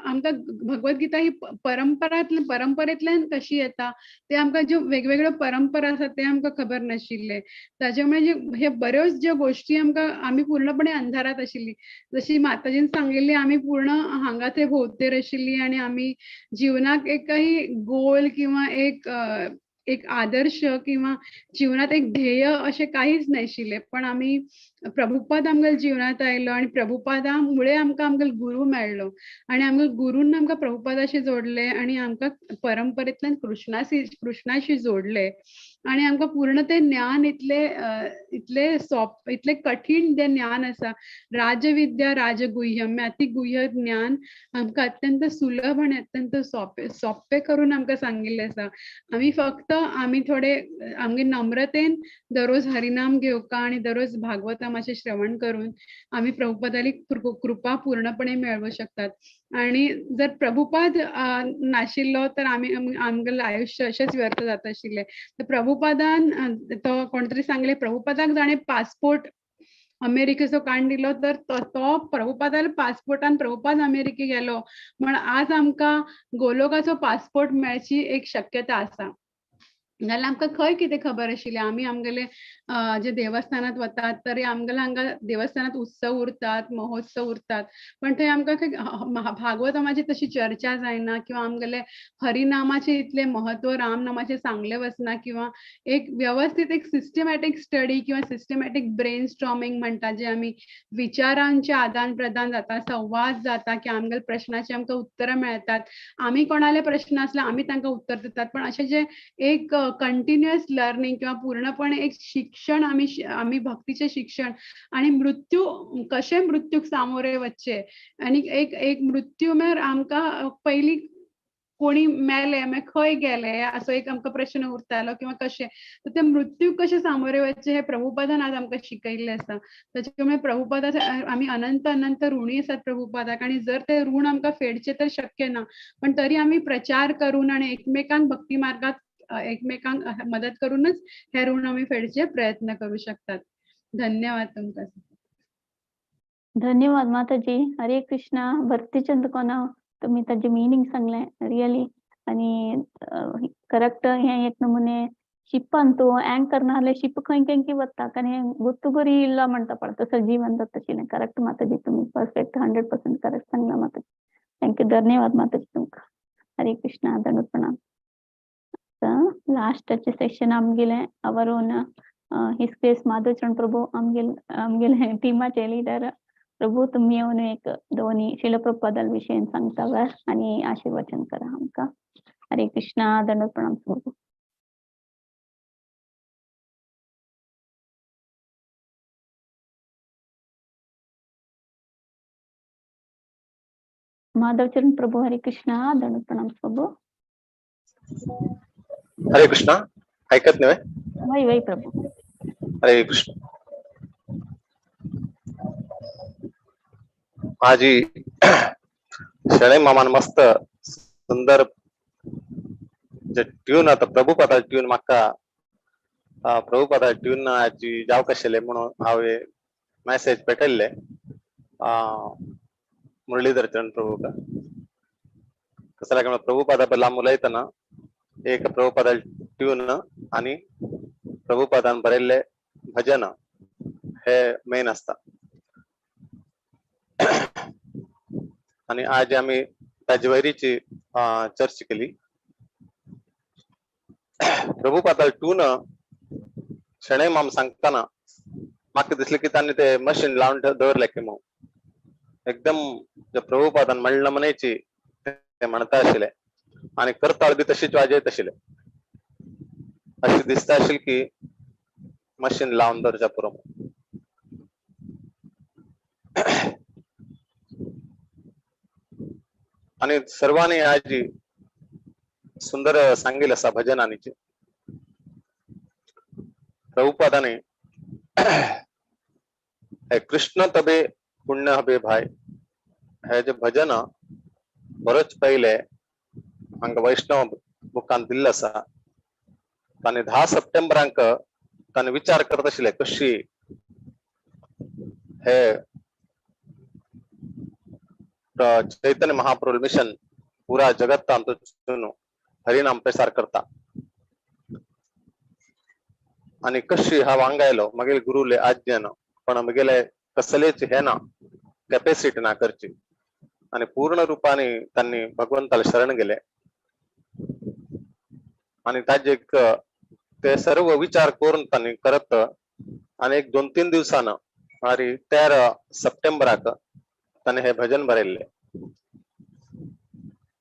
आमकां भगवत गीता ही परंपरेंतल्यान कशी येता ते आमकां ज्यो वेगवेगळ्यो परंपरा आसा ते आमकां खबर नाशिल्ले. ताजे मुळे हे बऱ्योच ज्यो गोश्टी आमकां आमी पूर्णपणे अंधारात आशिल्ली. जशी माताजीन सांगिल्ली आमी पूर्ण हांगा थंय भोंवतेर आशिल्ली आनी आमी जिवनाक एक काही गोल किंवा एक एक आदर्श किंवा जीवनात एक ध्येय अशें कांयच नाशिल्लें. पण आमी प्रभुपाद आमगेल्या जिवनांत आयलो आनी प्रभुपादा मुळे आमकां आमगेलो गुरू मेळ्ळो आनी आमगेल्या गुरून आमकां प्रभुपादाशी जोडले आनी आमकां परंपरेंतल्यान कृष्णाशी जोडले आनी आमकां पूर्ण तें ज्ञान इतले इतले सोप इतले कठीण जें ज्ञान आसा राजविद्या राजगुह्यम अतिगुह्य ज्ञान आमकां अत्यंत सुलभ आनी अत्यंत सोपे सोपे करून आमकां सांगिल्लें आसा. आमी फक्त आमी थोडे आमगे नम्रतेन दररोज हरिनाम घेवका आनी दररोज भागवतामाचें श्रवण करून आमी प्रभुपादाली कृपा पूर्णपणे मेळोवंक शकतात. आनी जर प्रभुपाद नाशिल्लो तर आमी आमगेलें आयुश्य अशेंच व्यर्थ जाता आशिल्लें. तर प्रभुपादान तो कोण तरी सांगलें प्रभुपादाक जाणें पासपोर्ट अमेरिकेचो काडून दिलो तर तो प्रभुपादाल्या पासपोर्टान प्रभुपाद अमेरिके गेलो म्हण आज आमकां गोलोकाचो पासपोर्ट मेळची एक शक्यता आसा. नाल्यार आमकां खंय कितें खबर आशिल्लें. आमी आमगेले जे देवस्थानात वतात तरी आमगेले हांगा देवस्थानात उत्सव उरतात, महोत्सव उरतात, पण थंय आमकां भागवताची तशी चर्चा जायना किंवा आमगेले हरिनामाचें इतलें महत्व रामनामाचें सांगलें वचना किंवा एक व्यवस्थीत एक सिस्टमॅटीक स्टडी किंवा सिस्टमॅटीक ब्रेन स्टॉर्मिंग म्हणटा जे आमी विचारांचें आदान प्रदान जाता, संवाद जाता की आमगेले प्रश्नाची आमकां उत्तरां मेळटात. आमी कोणाले प्रश्न आसल्यार आमी तांकां उत्तर दितात. पण अशें जें एक कंटिन्युअस लर्निंग किंवा पूर्णपणे एक शिक्षण आमी आमी भक्तीचें शिक्षण आनी मृत्यू कशें मृत्यूक सामोरे वचचें आनी एक एक मृत्यू म्हळ्यार आमकां पयलीं कोणी मेले मागीर खंय गेले असो एक आमकां प्रश्न उरतालो किंवा कशें तर ते मृत्यूक कशें सामोरे वचचें हें प्रभुपादान आज आमकां शिकयल्लें आसा. ताचे मुळे प्रभुपादा आमी अनंत अनंत ऋणी आसात प्रभुपादाक आनी जर ते ऋण आमकां फेडचें तर शक्य ना, पण तरी आमी प्रचार करून आनी एकमेकांक भक्ती मार्गात एकमेकांक मदत करूनच हे ऋण आमी फेडचे प्रयत्न करू शकतात. धन्यवाद तुमकां. धन्यवाद माताजी. हरे कृष्णा. भरती चंद्रकोना तुम्ही ताजे मिनींग सांगलें रियली आनी करेक्ट. हें एक नमुने शिपान तूं अँकर नासल्यार शिप खंय खंय वता आनी गुत्तुगुरी इल्लो म्हणटा पळय तसो जीवन जाता आशिल्लें. करेक्ट माताजी, तुमी परफेक्ट 100% करेक्ट सांगलां माताजी. Thank you, धन्यवाद माताजी तुमकां. हरे कृष्णा. दंडवत प्रणाम. लास्टाचे सेशन आमगेले our own his grace Madhavcharan Prabhu आमगेले टिमाचे लिडर. प्रभु तुम्ही येवन एक दोनी शिलप्रपादल विशयन सांगता आनी आशीर्वचन करा आमकां. हरे कृष्णा. दंडवत प्रणाम प्रभु. माधवचरण प्रभु हरे कृष्णा. दंडवत प्रणाम प्रभु. हरे कृष्णा. ऐकत नाही? वय वय प्रभु. हरे कृष्ण. आजी शणे मामान मस्त सुंदर जे ट्यून आता प्रभुपादा ट्यून म्हाका प्रभुपादा ट्यून आजी जावंक आशिल्लें म्हणून हांवें मॅसेज पेटयल्ले मुरलीधर चरण प्रभुका. कसं लागेल प्रभुपादा बद्दल उलयतना एक प्रभुपादा ट्यून आणि प्रभुपादान बरयल्ले भजन हे मेन आसता. आणि आज आम्ही ताजे वैरीची चर्चा केली. प्रभुपादा ट्यून शणै माम सांगताना म्हाका दिसलें की तांणी ते मशीन लावन दवरलें की म्हणून एकदम प्रभुपादान म्हणलं म्हणायची ते म्हणता आशिल्ले आणि करताळ बी तशीच वाजयत आशिल्ले. अशी दिसता आशिल्ली की मशीन लावन दवरच्या पुरो. आणि सर्वांनी आजी सुंदर सांगेल असा भजनानीचे. प्रभुपादाने कृष्ण तबे पुण्य हबे भाई हे जे भजन बरोच पहिले हांगा वैष्णव बुकान दिल्लो आसा. तांणी 10 सप्टेंबरांक तांणी विचार करत आशिल्ले कशी हे चैतन्य महाप्रभु मिशन पुरा जगत्तांत हरिनाम प्रसार करता. आणि कशी हा वांगायलो मागील गुरुले आज्ञान पण मगेले कसलेच हे ना कॅपॅसिटी ना करची आणि पूर्ण रूपाने त्यांनी भगवंताला शरण गेले. आणि त्याचे ते सर्व विचार करून त्यांनी करत आणि एक 2-3 दिवसानं अरे 13 सप्टेंबराक त्याने हे भजन बरयल्ले.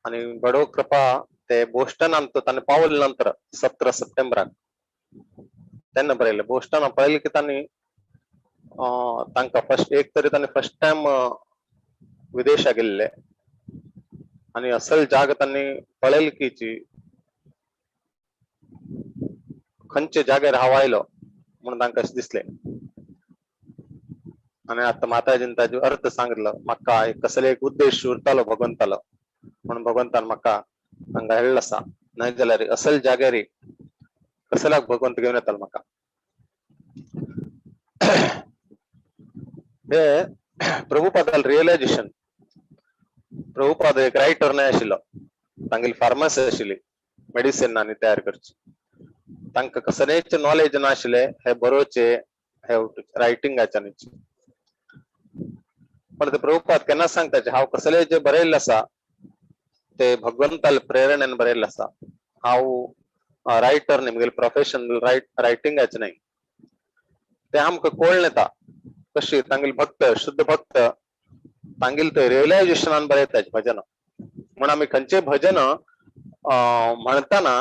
आणि बडो कृपा ते बोस्टन अंत त्याने पावले नंतर 17 सप्टेंबराक त्यांना बरयले. बोस्टन पळयले की त्यांनी तांकां फर्स्ट एक तरी त्यांनी फर्स्ट टायम विदेशा गेल्ले आणि असल जाग त्यांनी पळयले कीची खंयचे जाग्यार हांव आयलो म्हणून तांकां अशें दिसलें. आणि आता माताजीन ताजो अर्थ सांगितलं म्हाका एक कसले एक उद्देश उरतालो भगवंतालो म्हणून भगवंतान म्हाका हांगा हेळ्ळो आसा, न्हय जाल्यार असल जाग्यार कसल्याक भगवंत घेवन येतालो म्हाका. हे प्रभुपादाल रियलायझेशन. प्रभुपाद एक रायटर न्हय आशिल्लो, तांगेली फार्मासी आशिल्ली, मेडिसिन आनी तयार करची. तांकां कसलेच नॉलेज नाशिल्लें हे बरोवचे हे रायटिंगाच्यान. पण ते प्रभुपाद केन्ना सांगता हांव कसले जे बरयल्लें आसा ते भगवंताल प्रेरणेन बरयल्लें आसा. हांव रायटर न्ही, म्हगेलें प्रोफेशनल रायटिंगाचें न्हय. ते आमकां कळून येता कशी तांगेले भक्त शुद्ध भक्त तांगेले ते रियलायझेशनान बरयता भजन. म्हूण आमी खंयचें भजन म्हणटाना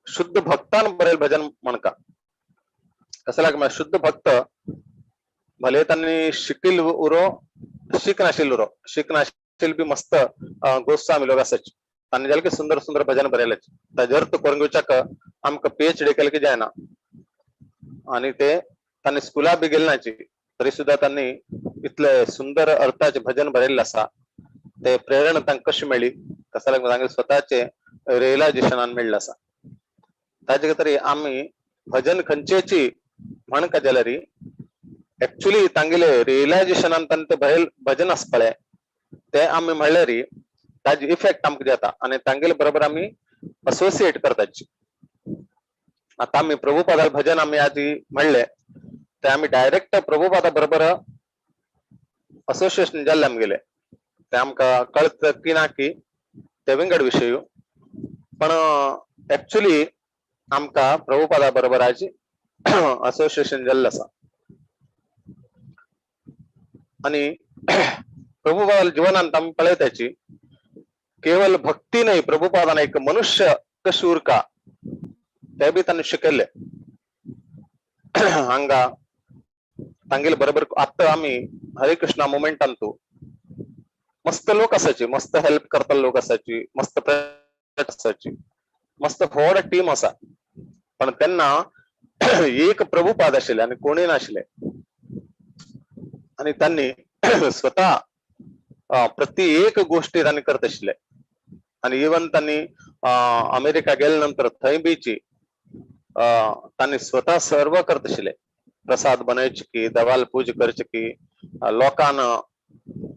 शुद्ध भक्तान बरयल्लें भजन म्हणका. कसं लागला शुद्ध भक्त भले त्यांनी शिकील उरो शिकनाशील उरो शिकनाशील बी मस्त गोस्वामी लोक असायचे, त्यांनी जाले की सुंदर सुंदर भजन बरयले. ताजेर अर्थ करून घेवच्याक आमकां पीएचडी केले की जायना. आणि ते त्यांनी स्कुला बी गेले नाची तरी सुद्धा त्यांनी इतले सुंदर अर्थाचे भजन बरयल्ले आसा. ते प्रेरणा तांकां कशी मेळ्ळी कसं लागला तांगेले स्वतःचे रियलायझेशनान मेळ्ळें आसा. ताजे तरी आमी भजन खंयचेची म्हणका जाल्यार एक्चुअली तांगेले रियलायझेशनान तांचे ते भजन आसपाले ते आमी म्हणल्यार ताजे इफेक्ट आमकां जाता आनी तांगेले बरोबर आमी असोसिएट करताची. आतां आमी प्रभुपादाल भजन आमी आदी म्हणले ते आमी डायरेक्ट प्रभुपादा बरोबर असोसिएशन जाल्ले आमगेले ते आमकां कळत की ना की ते विंगड विशय, पण एक्चुअली आमकां प्रभुपादा बरोबर आज असोसिएशन जाल्लें आसा. आणि प्रभुपादाल जीवनांत आमी पळयताची केवल भक्ती न्हय, प्रभुपादान एक मनुष्य कशी उरका ते बी तांणी शिकयल्ले. हांगा तांगेले बरोबर आतां आमी हरे कृष्णा मुवमेंटांतू मस्त लोक आसाची, मस्त हेल्प करता लोक आसाची, मस्त प्रयत्न आसाची, मस्त व्हड टीम आसा. पण तेन्ना एक प्रभुपाद आशिल्ले आनी कोणूय नाशिल्ले. आनी तांणी स्वतः प्रति एक गोष्टी तांणी करत आशिल्ले. आनी इवन तांणी अमेरिका गेले नंतर थंय बीची तांणी स्वतः सर्व करत आशिल्ले. प्रसाद बनयचे की, देवाल पूजा करचे की, लोकांन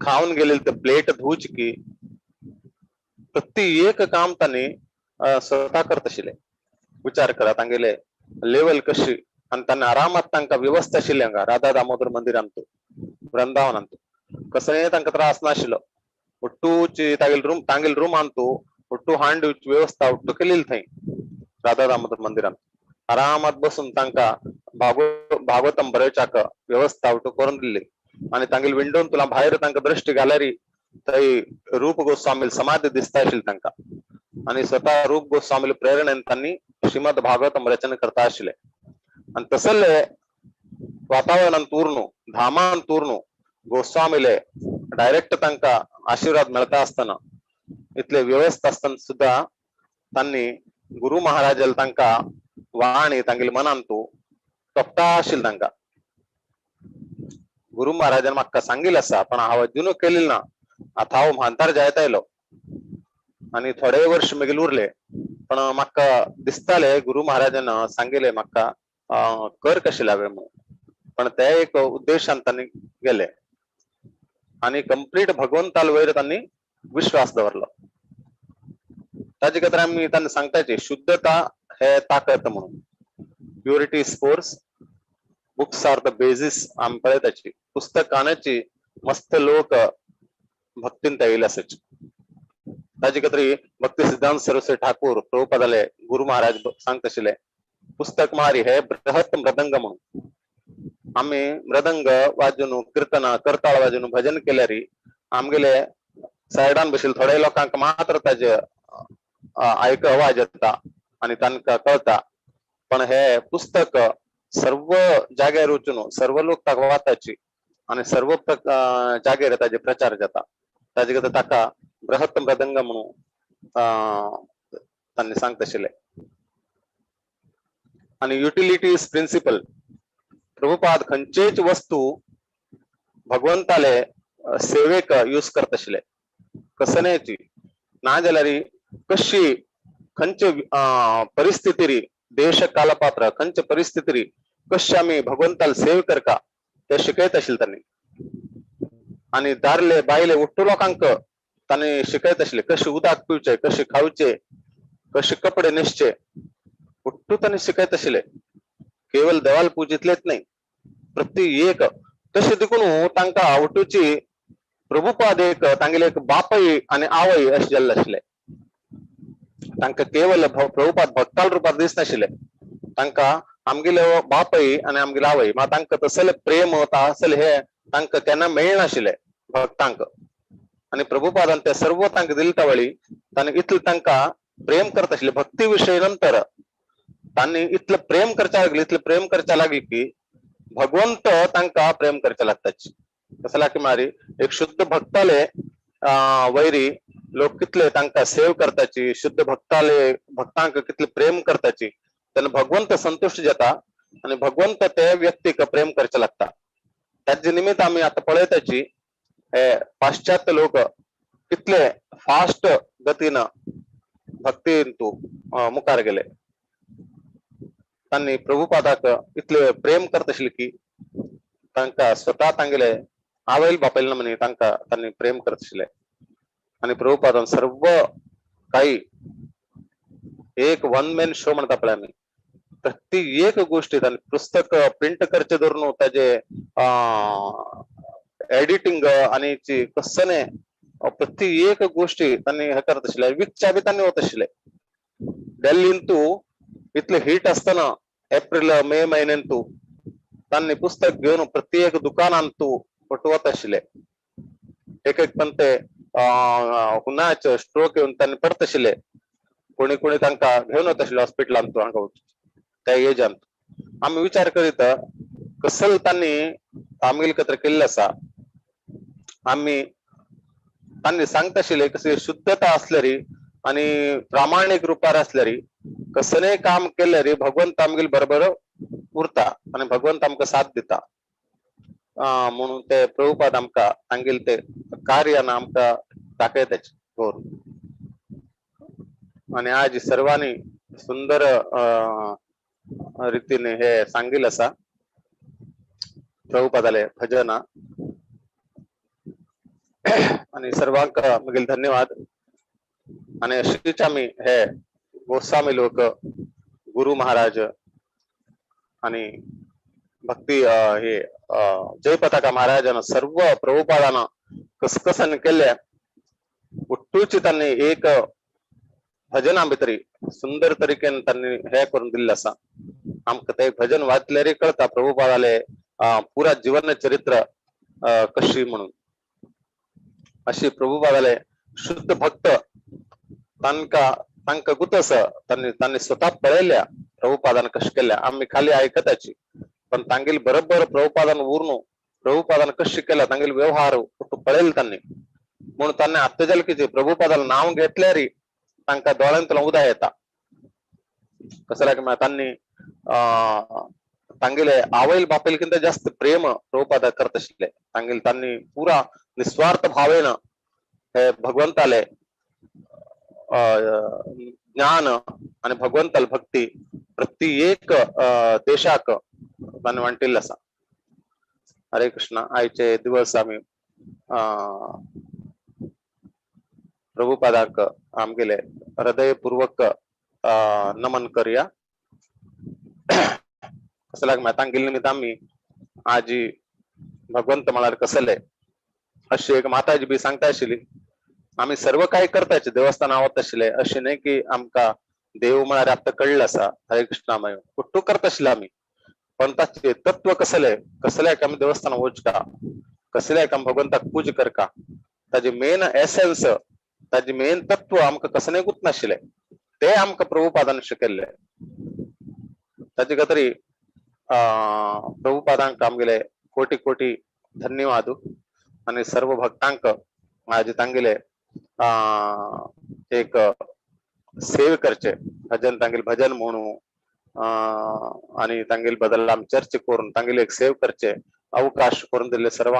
खावन गेलेले ते प्लेट धुवचे की, प्रति एक काम तांणी स्वतः करत आशिल्ले. विचार करा तांगेले लेवल कशी. आनी तांणी आरामात तांकां व्यवस्था आशिल्ली हांगा राधा दामोदर मंदिरांतू वृंदावनांतू कसलेय तांकां त्रास नाशिल्लो. ಒಟ್ಟೂಚಿ ತಾಗಿಲ್ ರೂಮ್ ತಾಂಗಿಲ್ ರೂಮ್ ಅಂತೂ ಒಟ್ಟು हांड व्यवस्था ಒಟ್ಟು केलेली थंय राधा दामोदर मंदिरान. आरामात बसून तांकां भागवतम बरोवच्याक व्यवस्था ಒಟ್ಟು करून दिल्ली. आनी तांगेल विंडोन तुला भायर तांकां दृष्टी घाल्यारी थंय रूप गोस्वामी समाधी दिसता आशिल्ली तांकां. आनी स्वतः रूप गोस्वामी प्रेरणेन तांणी श्रीमद भागवतम रचना करता आशिल्ले. आनी तसले वातावरणान उरनु धामान उरनु गोस्वामीले डायरेक्ट तांकां आशीर्वाद मेळता आसतना इतले व्यवस्था आसतना सुद्धा तांणी गुरु महाराजाल तांकां वाणी तांगेले मनांतू तोपता आशिल्लें तांकां. गुरु महाराजान म्हाका सांगिल्लें आसा पण हांव अजुनूय केलें ना. आतां हांव म्हांतार जायत आयलो आनी थोडे वर्ष मागीर उरले, पण म्हाका दिसताले गुरु महाराजान सांगिल्लें म्हाका कर कशें लावे म्हणून. पण ते एक उद्देशान तांणी गेले. आणि कंप्लीट भगवंताल वयर त्यांनी विश्वास दवरलो. ताजे खातीर आमी तांकां सांगताचे शुद्धता हे ताकद म्हणून. Purity is force, books are the basis. आमी पळयताची पुस्तकानाची मस्त लोक भक्तीन येयले आसाची. ताजे खातीर भक्ती सिद्धांत सरस्वती ठाकूर प्रभुपादाले गुरु महाराज सांगता आशिल्ले पुस्तक मारी हे बृहत मृदंग म्हणून. आमी मृदंग वाजून कीर्तना करताळ वाजून भजन केल्यार आमगेले सायडान बशिल्ले थोडे लोकांक मात्र ताजे आयक आवाज येता आनी तांकां कळता, पण हे पुस्तक सर्व जाग्यार वचून सर्व लोक ताका वाताची आनी सर्व जाग्यार ताजे प्रचार जाता. ताजे खातीर ताका बृहत मृदंग म्हणून तांणी सांगता आशिल्ले. आनी युटिलिटी is principal. Prabhupada खंयचेच वस्तू भगवंताले सेवेक यूज करता आशिल्ले कसनेची ना जाल्यार कशी खंयचे परिस्थितीरी देश कालपात्र खंयचे परिस्थितीरी कशी आमी भगवंताल सेव करका ते शिकयत आशिल्ले तांणी. आनी दारले बायले उट्टू लोकांक तांणी शिकयत आशिल्ले कशी उदक पिवचे, कशी खावचे, कशे कपडे न्हेसचे, उट्टू तांणी शिकयत आशिल्ले. केवल देवाल पुजितलेच न्हय, प्रत्येक तशें देखून तांकां उठूची प्रभुपाद एक तांगेले एक बापय आनी आवय अशें जाल्ले आशिल्ले. तांकां केवल प्रभुपाद भक्ताल रुपार दिसनाशिल्ले, तांकां आमगेले बापय आनी आमगेले आवय मात तांकां तसले प्रेम तसले हे तांकां केन्ना मेळनाशिल्ले भक्तांक. आनी प्रभुपादान ते सर्व तांकां दिले वळी तांणी इतले तांकां प्रेम करता आशिल्ले. भक्ती विशय नंतर तांणी इतले प्रेम करच्या लागले, इतले प्रेम करच्या लागले की भगवंत तांकां प्रेम करच्या लागताची. कसला की मारी एक शुद्ध भक्ताले वैरी लोक कितले तांकां सेव करताची, शुद्ध भक्ताले भक्तांक कितले प्रेम करताची, तेन्ना भगवंत संतुश्ट जाता आनी भगवंत ते व्यक्तीक प्रेम करचे लागता. ताजे निमित्त आमी आतां पळयताची हे पाश्चात्य लोक कितले फास्ट गतीन भक्तीन तूं मुखार गेले. तांणी प्रभुपादाक इतले प्रेम करता आशिल्ले की तांकां स्वता तांगेले आवयल बापायल म्हणी तांकां तांणी प्रेम करता आशिल्ले. आनी प्रभुपादान सर्व काही एक वन मॅन शो म्हणटा पळय आमी, प्रत्येक गोष्टी तांणी पुस्तक प्रिंट करचे धरून ताजे एडिटींग आनी कसने प्रत्येक गोष्टी तांणी हे करत आशिल्ले. विकच्या बी तांणी वत आशिल्ले. दिल्लींतू इतले हीट आसतना एप्रिल मे म्हयन्यांतू तांणी पुस्तक घेवन प्रत्येक दुकानांतू वत आशिल्ले. एक एक पण ते हुनाच स्ट्रोक येवन तांणी पडत आशिल्ले. कोणी कोणी तांकां घेवन वता आशिल्ले हॉस्पिटलांत हांगा त्या एजांत. आमी विचार करीत कसल तांणी आमगेले खातीर केल्लें आसा. आमी तांणी सांगता आशिल्ले कशी शुद्धता आसल्यार आनी प्रामाणीक रुपार आसल्यार कसलेय काम केल्यार भगवंत आमगेले बरोबर उरता आनी भगवंत आमकां साथ दिता म्हणून ते प्रभुपाद आमकां तांगेले ते कार्यान आमकां दाखयताचे करून. आनी आज सर्वांनी सुंदर रितीन हे सांगिल्लें आसा प्रभुपादाले भजना. आनी सर्वांक म्हगेले धन्यवाद. आनी अशीच आमी हे गोस्वामी लोक गुरु महाराज आनी भक्ती हे जय पताका महाराजान सर्व प्रभुपादान कसकसान केल्ले उट्टूची तांणी एक भजना भितरी सुंदर तरीकेन तांणी हे करून दिल्लें आसा. आमकां ते भजन वाचल्यार कळता प्रभुपादाले पुरा जीवन चरित्र कशी म्हणून. अशी प्रभुपादाले शुद्ध भक्त तांकां तांकां गुतस तांणी तांणी स्वता पळयल्या प्रभुपादान कशें केल्या. आमी खाली आयकताची पण तांगेले बरोबर प्रभुपादान उरून प्रभुपादान कशें केल्या तांगेले व्यवहार पळयले तांणी म्हणून तांणी आत्तां जालें की प्रभुपादान नांव घेतल्यार तांकां दोळ्यांतल्यान उदक येता. कसं की तांणी तांगेले आवयल बापायल किंत जास्त प्रेम प्रभुपादा करत आशिल्ले. तांगेले तांणी पुरा निस्वार्थ भावेन हे भगवंताले ज्ञान आनी भगवंताले भक्ती प्रत्येक देशाक तांणी वांटिल्लें आसा. हरे कृष्णा. आयचे दिवस आमी प्रभुपादाक आमगेले हृदयपूर्वक नमन करूया. कसल्याक तांगेले निमित्त आमी आजी भगवंत म्हळ्यार कसले अशी एक माताजी बी सांगता आशिल्ली, आमी सर्व काय करताचे देवस्थान वता आशिल्ले, अशें न्हय की आमकां देव म्हळ्यार आतां कळ्ळें आसा हरे कृष्णामय कुट्टू करता आशिल्ले आमी, पण ताचे तत्व कसले, कसले आमी देवस्थान वचका, कसले आमी भगवंताक पूजा करका, ताजे मेन एसेन्स, ताजे मेन तत्व आमकां कसलें गुत नाशिल्लें, ते आमकां प्रभुपादान शिकयल्ले. ताजे खातीर प्रभुपादांक आमगेले कोटी कोटी धन्यवाद आनी सर्व भक्तांक आज तांगेले एक सेव करचे भजन, तांगेले भजन म्हणू आनी तांगेले बदल आमी चर्चा करून तांगेले एक सेव करचे अवकाश करून दिल्ले सर्वांक.